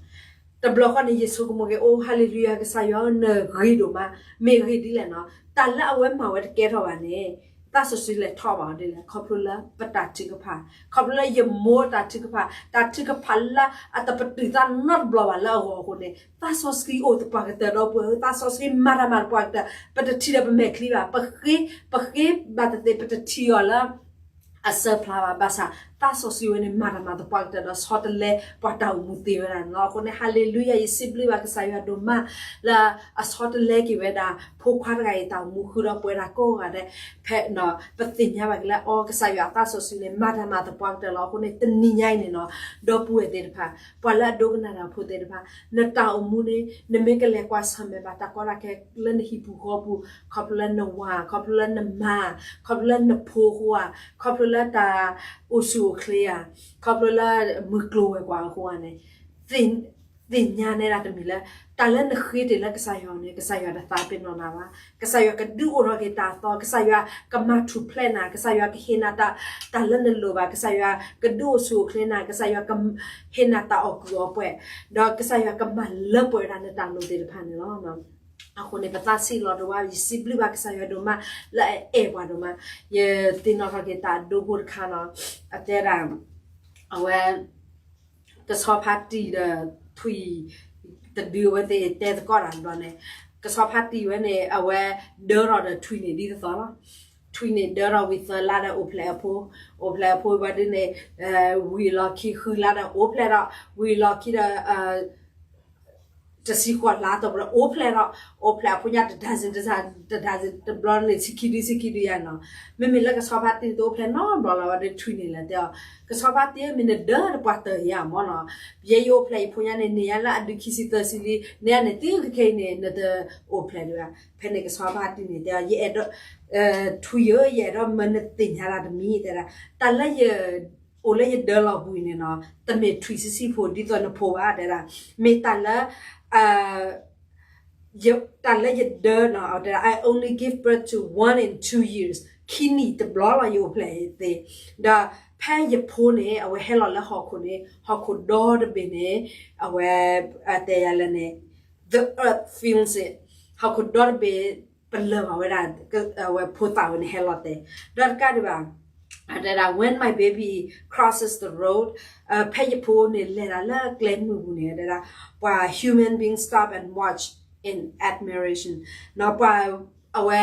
တဘျီဃီန့ၣ် ယဆိကမိၣ်က့ၤ အိ ဟါလ့လူယၤ ကစၢ်ယွၤဧၢ နဂ့ၤဒိၣ်မး, မ့ၢ်ဂ့ၤဒ်လဲၣ်နီၤ တၢ်လၢအဝဲမၤဝဲတကဲထီၣ်ဘၣ်န့ၣ် သးစီဆှံလဲၤထီၣ်ဘၣ်အီၤဒ်လဲၣ်, ခီဖျိလၢပတၢ်ထုကဖၣ်, ခီဖျိလၢယမိၢ်တၢ်ထုကဖၣ်, တၢ်ထုကဖၣ်လၢအတပတုာ်သးနီတဘျီဘၣ်လၢအဂီၢ်အဃိန့ၣ် သးစီဆှံအိၣ်သပှၢ်ကတၢၢ်ဒီပုၢ်ဝဲၢ်ဧၢ, သးစီဆှံမၤတၢ်မၤသပှၢ်ကတၢၢ်, ပတထံၣ်ဒီးပမဲာ်ချံဘၣ်, ပဃ့, ပဃ့ဘၣ်သ့ၣ်သ့ၣ် ပတထံၣ်အီၤလၢ အစၢဖျါဘၣ်, ဘၣ်ဆၣ် သးစီဆှံဝဲန့ၣ် မၤတၢ်မၤသပှၢ်ကတၢၢ်ဒီးဆီတလဲပှၤတၢ်အိၣ်မူသ့ဝဲဒၣ်န့ၣ်လီၤ. အဃိန့ၣ် ဟါလ့လူယၤ ယစံးဘျုးဘၣ်ကစၢ်ယွၤဒိၣ်မး လၢအဆီတလဲက့ၤဝဲဒၣ် ဖိခွါတဂၤအံၤတၢ်အိၣ်မူဃုာ်ဒီးပဝဲဒၣ်ကိးဂၤဒဲး, ဖဲ ပသ့ၣ်ညါဘၣ်က့ၤလၢ အိ ကစၢ်ယွၤအသးစီဆှံန့ၣ် မၤတၢ်မၤသပှၢ်ကတၢၢ်လီၤ. အဃိန့ၣ် တနံၤညါအံၤန့ၣ်နီၤ ဒီပုၢ်ဝဲၢ်သ့ၣ်တဖၣ်, ပှၤလၢအဒိကနၣ်တၢ်ဖိသ့ၣ်တဖၣ်, နတၢ်အိၣ်မူန့ၣ် နမ့ၢ်ကလဲၤကွၢ်ဆၢၣ်မဲာ်ဘၣ်တၢ်ကီတၢ်ခဲလၢနဟံၣ်ပူၤဃီပူၤ, ခီဖျိလၢနဝၤ, ခီဖျိလၢနမါ, ခီဖျိလၢနဖိဃိဧါ, ခီဖျိလၢတၢ်အိၣ်ဆူၣ်အိၣ်ချ့ဧါ, ခီဖျိလၢမုၢ်ကျိၤဝဲၤကွာ်အဃိဧါန့ၣ်, သ့ၣ်ညါနဲဒၣ်တမံၤလၢ တၢ်လၢနဃ့တ့ၢ်လၢကစၢ်ယွၤန့ၣ် ကစၢ်ယွၤတသးပ့ၤနီၣ်နၤဘၣ်. ကစၢ်ယွၤကဒုးအိၣ်ထီၣ်က့ၤတၢ်အသီ, ကစၢ်ယွၤကမၤထူၣ်ဖျဲးနၤ, ကစၢ်ယွၤကဟ့ၣ်နၤတၢ်လၢနလိၣ်ဘၣ်, ကစၢ်ယွၤကဒုးအိၣ်ဆူၣ်အိၣ်ချ့နၤ, ကစၢ်ယွၤကဟ့ၣ်နၤတၢ်အီၣ်ကုၢ်အီပှဲၤ, ဒီးကစၢ်ယွၤကမၤလၢပှဲၤဝဲဒၣ်နတၢ်လိၣ်သ့ၣ်တဖၣ်န့ၣ်လီၤ. အဃိန့ၣ် ပသးဆံးလီၤဒိၣ်မး, ယစံးဘျုးဘၣ်ကစၢ်ယွၤဒိၣ်မး လၢအအဲၣ်ပှၤဒိၣ်မး, ယသ့ၣ်နီၣ်ထီၣ်က့ၤတၢ်အဒိဖိတခါနီၤ, အတဲဒၣ် အဝဲ ကဆီဖါတံၢ်ဒီးထွံၣ်တဒုအဝဲသ့ၣ်တဲသကိးတၢ်တဘျီန့ၣ်, ကဆီဖါတံၢ်ဝဲန့ၣ် အဝဲဒၢထီၣ်ဒီးထွံၣ်န့ၣ်ဒ်သိးသိးလီၤ. ထွံၣ်န့ၣ်ဒၢထီၣ်ဝံၤသၢလါဒီးအိၣ်ဖျဲၣ်အဖိ, အိၣ်ဖျဲၣ်အဖိဝံၤဒီးန့ၣ် ဝံၤအလီၢ်ခံဃုလါဒီးအိၣ်ဖျဲၣ်ဒီး, ဝံၤအလီၢ်ခံဒီး တဆံဃိးလါတီၢ်ပူၤဒီးအိၣ်ဖျဲၣ်ဒီး, အိၣ်ဖျဲၣ်အဖိညါတဒါဇင်, တဒါဇင်, တဒါဇင်တဘျီန့ၣ် ဆံခံဒု ဆံခံဒုယါနီၤ. မ့မ့ၢ်လၢကဆီဖါတံၢ်န့ၣ်တအိၣ်ဖျဲၣ်နီတဘျီလၢၤဝဲဒီးထွံၣ်န့ၣ်လဲၣ်တဲအီၤ, ကဆီဖါတံၢ်ဧၢ မ့ၢ်နဒၢတပှၢ်တၢၢ်ဧါမ့ၢ်နီၤ, ယဲယအိၣ်ဖျဲၣ်ယဖိညါန့ၣ် န့ၢ်ယါလၢအဒုးခံဆံသၢဆံလံ, န့ၢ်ယါန့ၣ် တုၤခဲအံၤန့ၣ် နတအိၣ်ဖျဲၣ်ဒံးဘၣ်. ဖဲန့ၣ်ကဆီဖါတံၢ်န့ၣ်တဲအီၤ, ယအဲၣ်ဒိး ထွံၣ်ဧၢ ယအဲၣ်ဒိးမၢနသ့ၣ်ညါတၢ်တမံၤတဲဒၣ်, တၢ်လၢယ အိၣ်လၢယဒၢလီၤပူၤအံၤန့ၣ်နီၤ, တမ့ၢ်ထွံၣ်ဆံးဆံးဖိဒ်သိးနဖိဘၣ်တဲဒၣ်, မ့ၢ်တၢ်လၢ တၢ်လၢယဒၢနီၤ, တဲဒၣ် I only give birth to one in two years, ခံနံၣ်တဘျီလီၤယအိၣ်ဖျဲၣ်သ့, ဒီးဖဲယဖိန့ၣ် အဝဲဟဲလီၤလၢဟီၣ်ခိၣ်န့ၣ် ဟီၣ်ခိၣ်ဒီတဘ့ၣ်န့ၣ် အဝဲ တဲယၤလဲၣ်န့ၣ် the earth feels it, ဟီၣ်ခိၣ်ဒီတဘ့ၣ် ပလၢၢ်ဘၣ်ဝဲဒၣ် အဝဲဖိသၣ်ဝဲန့ၣ်ဟဲလီၤတဲာ်, ဒီးတကးဒံးဘၣ် တဲဒၣ် when my baby crosses the road, ဖဲယဖိန့ၣ်လဲၤတၢ်လၢကျဲမုၢ်ပူၤန့ၣ် တဲဒၣ် ပှၤ human being stop and watch in admiration, ပှၤ အဝဲ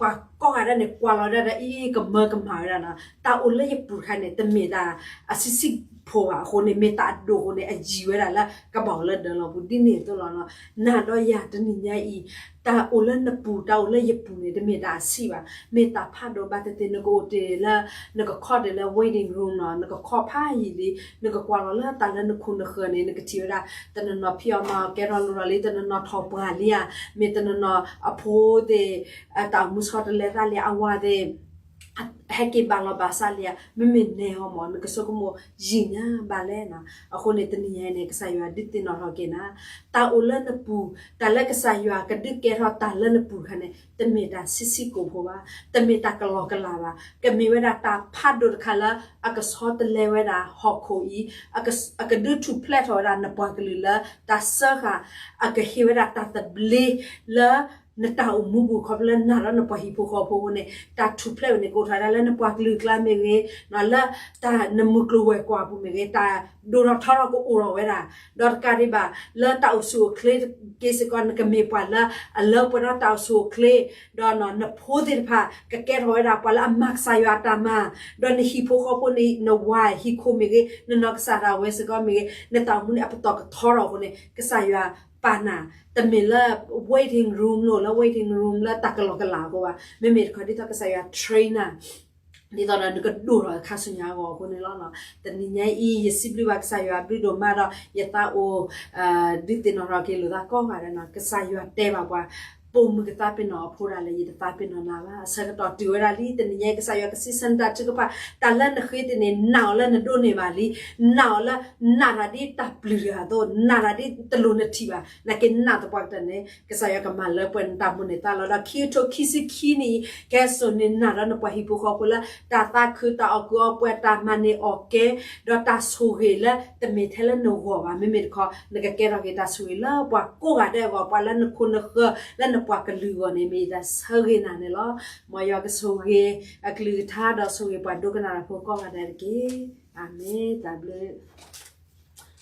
ပှၤကိးဂၤဒဲးန့ၣ် ကွၢ်လီၤဒၣ်ဒီး အံၤကမၢကမၣ်ဝဲဒၣ်နီၤ, တၢ်အိၣ်လၢယပူၤတခါန့ၣ် တမ့ၢ်တၢ် အဆံးဆံး ဖိဘၣ်အဃိန့ၣ် မ့ၢ်တၢ်အဒိၣ်အဃိန့ၣ် အယံၤဝဲဒၣ်လၢကဘၣ်အိၣ်လၢဒၢးလီၢ်ပူၤ ဒ်န့ၣ်အသိးလီၤနီၤ. နၤဒီးယၤတနံၤညါအံၤ တၢ်အိၣ်လၢနပူၤ တၢ်အိၣ်လၢယပူၤန့ၣ် တမ့ၢ်တၢ်အဆံးဘၣ်, မ့ၢ်တၢ်ဖးဒိၣ်ဘၣ်သ့ၣ်သ့ၣ်. နကအိၣ်တ့ၢ်လၢ နကခီၣ်တ့ၢ်လၢ waiting room နီၤ, နကခီၣ်ဖးယံာ်လံ, နကကွၢ်လီၤလၢတၢ်လၢနခိၣ်နဃၢၤန့ၣ် နကထံၣ်ဝဲဒၣ် တနီၤနီၤဖံးအီၣ်မၤအီၣ် ကဲထီၣ်လိၣ်ထီၣ်လံ, တနီၤနီၤထီၣ်ပှၢ်လံဧါ, မ့ၢ်တနီၤနီၤအဖိသ့ၣ် တၢ်အိၣ်မူဆီတလဲသးလံဧါ, အဝၤသ့ၣ် ဟဲက့ၤဘၣ်လီၤဘၣ်စးလံဧါ, မ့မ့ၢ်နဲအီၤမး နကဆိကမိၣ်ယံာ်ညါဘၣ်လဲၣ်နီၤ. အဃိန့ၣ် တနံၤညါအံၤန့ၣ် ကစၢ်ယွၤဒုးသ့ၣ်နီၣ်ထီၣ်က့ၤနၤ တၢ်အိၣ်လၢနပူၤ, တၢ်လၢကစၢ်ယွၤကဒုးကဲထီၣ်တၢ်လၢနပူၤတခါန့ၣ် တမ့ၢ်တၢ်ဆံးဆံးကိာ်ဖိဘၣ်, တမ့ၢ်တၢ်ကလီကလီဘၣ်, ကမ့ၢ်ဝဲဒၣ်တၢ်ဖးဒိၣ်တခါလၢ အကဆီတလဲဝဲဒၣ်ဟီၣ်ခိၣ်အံၤ, အကဒုးထူၣ်ဖျဲးထီၣ်ဝဲဒၣ်နပှၤကလုာ်လၢတၢ်စၢဃာ်, အကဟ့ၣ်ဝဲဒၣ်တၢ်သဘျ့လၢ နတၢ်အိၣ်မူပူၤ ခီဖျိလၢနၤဒီးနပှၤဟံၣ်ဖိဃီဖိအဃိန့ၣ် တၢ်ထူၣ်ဖျဲးဝဲန့ၣ် ကအိၣ်ထီၣ်ဝဲဒၣ်လၢနပှၤကလုာ်အကျါမ့ၢ်ဂ့ၤ, လၢတၢ်နမုၢ်ကျိၤဝဲၤကွာ်ပူၤမ့ၢ်ဂ့ၤ, တၢ်ဒိၣ်ထီၣ်ထီထီၣ်ကအိၣ်ထီၣ်ဝဲဒၣ်, ဒီးတကးဒံးဘၣ် လၢတၢ်အိၣ်ဆူၣ်အိၣ်ချ့က့ၤစ့ၢ်ကီး နကမ့ၢ်ပှၤလၢအလၢပှဲၤဒီးတၢ်အိၣ်ဆူၣ်အိၣ်ချ့, ဒီးနဖိသ့ၣ်တဖၣ် ကကဲထီၣ်ဝဲဒၣ်ပှၤလၢအမၤကစၢ်ယွၤအတၢ်မၤ, ဒီးနဟံၣ်ဖိဃီဖိန့ၣ် နဝၤဟံၣ်ခိၣ်မ့ၢ်ဂ့ၤ, နနီၢ်ကစၢ်ဒၣ်ဝဲစ့ၢ်ကီးမ့ၢ်ဂ့ၤ, နတၢ်အိၣ်မူန့ၣ် အပတီၢ်ကထီထီၣ်အဃိန့ၣ် ကစၢ်ယွၤပာ်နၤ, တမ့ၢ်လၢ waiting room လိၤ လၢ waiting room လၢတၢ်ကလီကလီအဃိဘၣ်, မ့မ့ၢ်တခီဒ်သိးကစၢ်ယွၤ train နၤ ဒ်သိးဒီးနကဒိၣ်ထီၣ်ခါဆူညါအဂီၢ်အဃိန့ၣ်လီၤ. တနံၤညါအံၤ ယစံးဘျုးဘၣ်ကစၢ်ယွၤဘျုးဒိၣ်မးဒီး ယသးအိၣ် ဒုးသ့ၣ်နီၣ်ထီၣ်က့ၤလိာ်သးကိးဂၤဒဲးနီၤ, ကစၢ်ယွၤတဲဘၣ်ပှၤ ပိာ်မုၣ်ကသးပ့ၤနီၣ်အဖိဒၣ်လဲာ် ယတသးပ့ၤနီၣ်နၤဘၣ်. အဆၢကတီၢ်တုၤဝဲဒၣ်လံ, တနံၤညါအံၤ ကစၢ်ယွၤကစံးဆၢနတၢ်ထုကဖၣ်, တၢ်လၢနဃ့သ့ၣ်န့ၣ် နာ်အီၤလၢနဒိးန့ၢ်ဘၣ်လံ, နာ်အီၤလၢ နာ်တၢ်ဒ်တၢ်ပျုၤတဂၤအသိး, နာ်တၢ်ဒ်တလိၣ်နထံၣ်ဘၣ်, နာ်က့နာ်သပှၢ်ကတၢၢ်န့ၣ် ကစၢ်ယွၤကမၤလၢပှဲၤနတၢ်မိၣ်န့ၢ်သးလီၤ. ဒီးခံကထိခံဆံခံနံၣ်အံၤ ကဲစိာ်န့ၢ်နၤဒီးနပှၤဟံၣ်ဖိဃီဖိလၢ တၢ်သးခု တၢ်အီၣ်ကုၢ်အီပှဲၤ တၢ်မၤန့ၢ်အီၣ်ကဲ ဒီးတၢ်ဆိၣ်ဂ့ၤလၢတမ့ၢ်ထဲလၢနဂီၢ်ဘၣ်, မ့မ့ၢ်တခီ နကကဲထီၣ်က့ၤတၢ်ဆိၣ်ဂ့ၤလၢပှၤကိးဂၤဒဲးအဂီၢ်, ပှၤလၢနခိၣ်နဃၢၤ လၢနပှၤကလုာ်အဂီၢ်န့ၣ် မ့ၢ်ယတၢ်ဆၢဂ့ၤနၤန့ၣ်လီၤ. မ်ယွၤကဆိၣ်ဂ့ၤအကလုၢ်ကထါ ဒီးဆိၣ်ဂ့ၤပှၤဒိကနၣ်တၢ်ဖိကိးဂၤဒဲးတက့ၢ်. အၤမ့ၣ်. တၢ်ဘျုး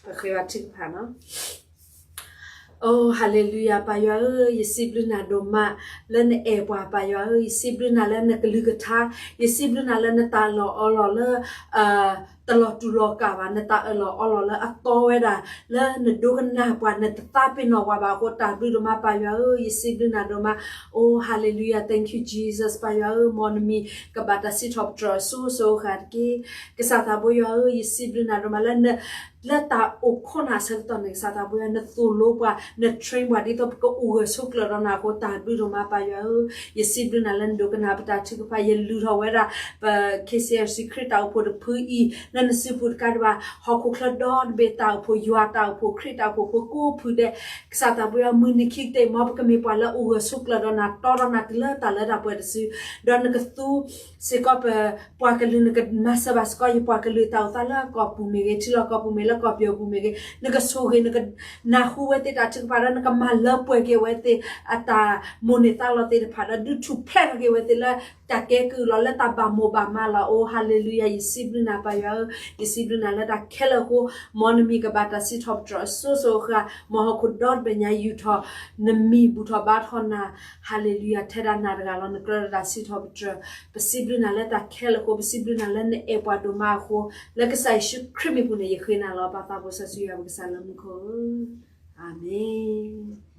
ပဃ့ဘါထုကဖၣ်နီၤ. အိ, hallelujah, ပၢ်ယွၤဧၢ, ယစံးဘျုးနၤဒိၣ်မး လၢနအဲၣ်ပှၤ, ပၢ်ယွၤဧၢ, ယစံးဘျုးနၤလၢနကလုၢ်ကထါ, ယစံးဘျုးနၤလၢနတၢ်လီၢ်အီလီၢ်လၢ တလီၤတူာ်လီၤကာ်ဘၣ်, နတၢ်အၢၣ်လီၤအီလီၢ်လၢအတီဝဲဒၣ်, လၢနဒိကနၣ်ပှၤ နတသးပ့ၤနီၣ်ပှၤဘၣ်အဃိ တၢ်ဘျုးဒိၣ်မး ပၢ်ယွၤဧၢ, ယစံးဘျုးနၤဒိၣ်မး. အိ, hallelujah, thank you Jesus, ပၢ်ယွၤဧၢ, မ်နမံၤကဘၣ်တၢ်စံးထီၣ်ပတြၢၤအစိၤစိၤအဃၣ်တက့ၢ်. ကစၢ်သးဘိယွၤဧၢ, ယစံးဘျုးနၤဒိၣ်မးလၢ လၢတၢ်အိၣ်ခိးနၤအဆၢကတီၢ်န့ၣ် ကစၢ်သးဘိယွၤ နသိၣ်လိပှၤ, န train ပှၤ ဒ်သိးပကအိၣ်ဂၢၢ်ဆိးကျၢၤဒီးနၤအဃိ တၢ်ဘျုးဒိၣ်မး ပၢ်ယွၤဧၢ, ယစံးဘျုးနၤလၢနဒိကနၣ်ပတၢ်ထုကဖၣ်, ယလုၢ်ထီၣ်ဝဲဒၣ် ပ K C R C ခရံာ်တၢ်အိၣ်ဖှိၣ်တဖုအံၤ လၢနစုပူၤတကးဒံးဘၣ် ဟီၣ်ခိၣ်ချၢဒီဘ့ၣ်တၢ်အိၣ်ဖှိၣ်, ယွၤတၢ်အိၣ်ဖှိၣ်, ခရံာ်တၢ်အိၣ်ဖှိၣ် ကိးဖုဒဲး, ကစၢ်သးဘိယွၤ မုၢ်နံၤခံကတၢၢ် မ်ပကမ့ၢ်ပှၤလၢအိၣ်ဂၢၢ်ဆိးကျၢၤဒီးနၤ, တီဒီးနၤတုၤလၢတၢ်လၢတၢ်ပှဲၤတစု, ဒီးနကသူ စ့ၢ်ကီးပ ပှၤကလုာ်, နကမၤစၢၤဘၣ်စ့ၢ်ကီး ယပှၤကလုာ်တၢ်အိၣ်သးလၢကီၢ်ပူၤမ့ၢ်ဂ့ၤ, ထံလီၢ်ကီၢ်ပူၤမ့ၢ်ဂ့ၤ, လၢကီၢ်ပယီၤပူၤမ့ၢ်ဂ့ၤ, နကဆိၣ်ဂ့ၤ, နကနၢ်ဟူဝဲသ့ၣ်တၢ်ထုကဖၣ်ဒီး နကမၤလၢပှဲၤက့ၤအဝဲသ့ၣ်အတၢ်မိၣ်န့ၢ်သးလီသ့ၣ်တဖၣ်ဒီး ဒုးထူၣ်ဖျဲးထီၣ်က့ၤအဝဲသ့ၣ်လၢ တၢ်ကဲကုၢ်လီၤ လၢတၢ်ဘၣ်မိၣ်ဘၣ်မးလီၤ. အိ, hallelujah, ယစံးဘျုးနၤ ပၢ်ယွၤဧၢ, ယစံးဘျုးနၤလၢတၢ်ခဲလၢာ်အဃိ, မ်နမံၤကဘၣ်တၢ်စံးထီၣ်ပတြၢၤအစိၤစိၤအဃၣ်, မ်ဟီၣ်ခိၣ်ဒီတဘ့ၣ်ညါ ယူာ်ထီၣ်နမံၤ ဘူၣ်ထီၣ်ဘါထီၣ်နၤ, hallelujah, ထဲဒၣ်နၤတဂၤလီၤ. နကြၢးဒီးတၢ်စံးထီၣ်ပတြၢၤ, ပစံးဘျုးနၤလၢတၢ်ခဲလၢာ်အဃိ, ပစံးဘျုးနၤလၢနအဲၣ်ပှၤဒိၣ်မးအဃိ, လၢကစၢ်ယ့ၣ်ၡူးခရံာ်မံၤပူၤန့ၣ် ယဃ့နၤလီၤ. ပၢ်သးဘိစီဆှံယွၤပကစၢ်လၢမူခိၣ်ဧၢ, အၤမ့ၣ်.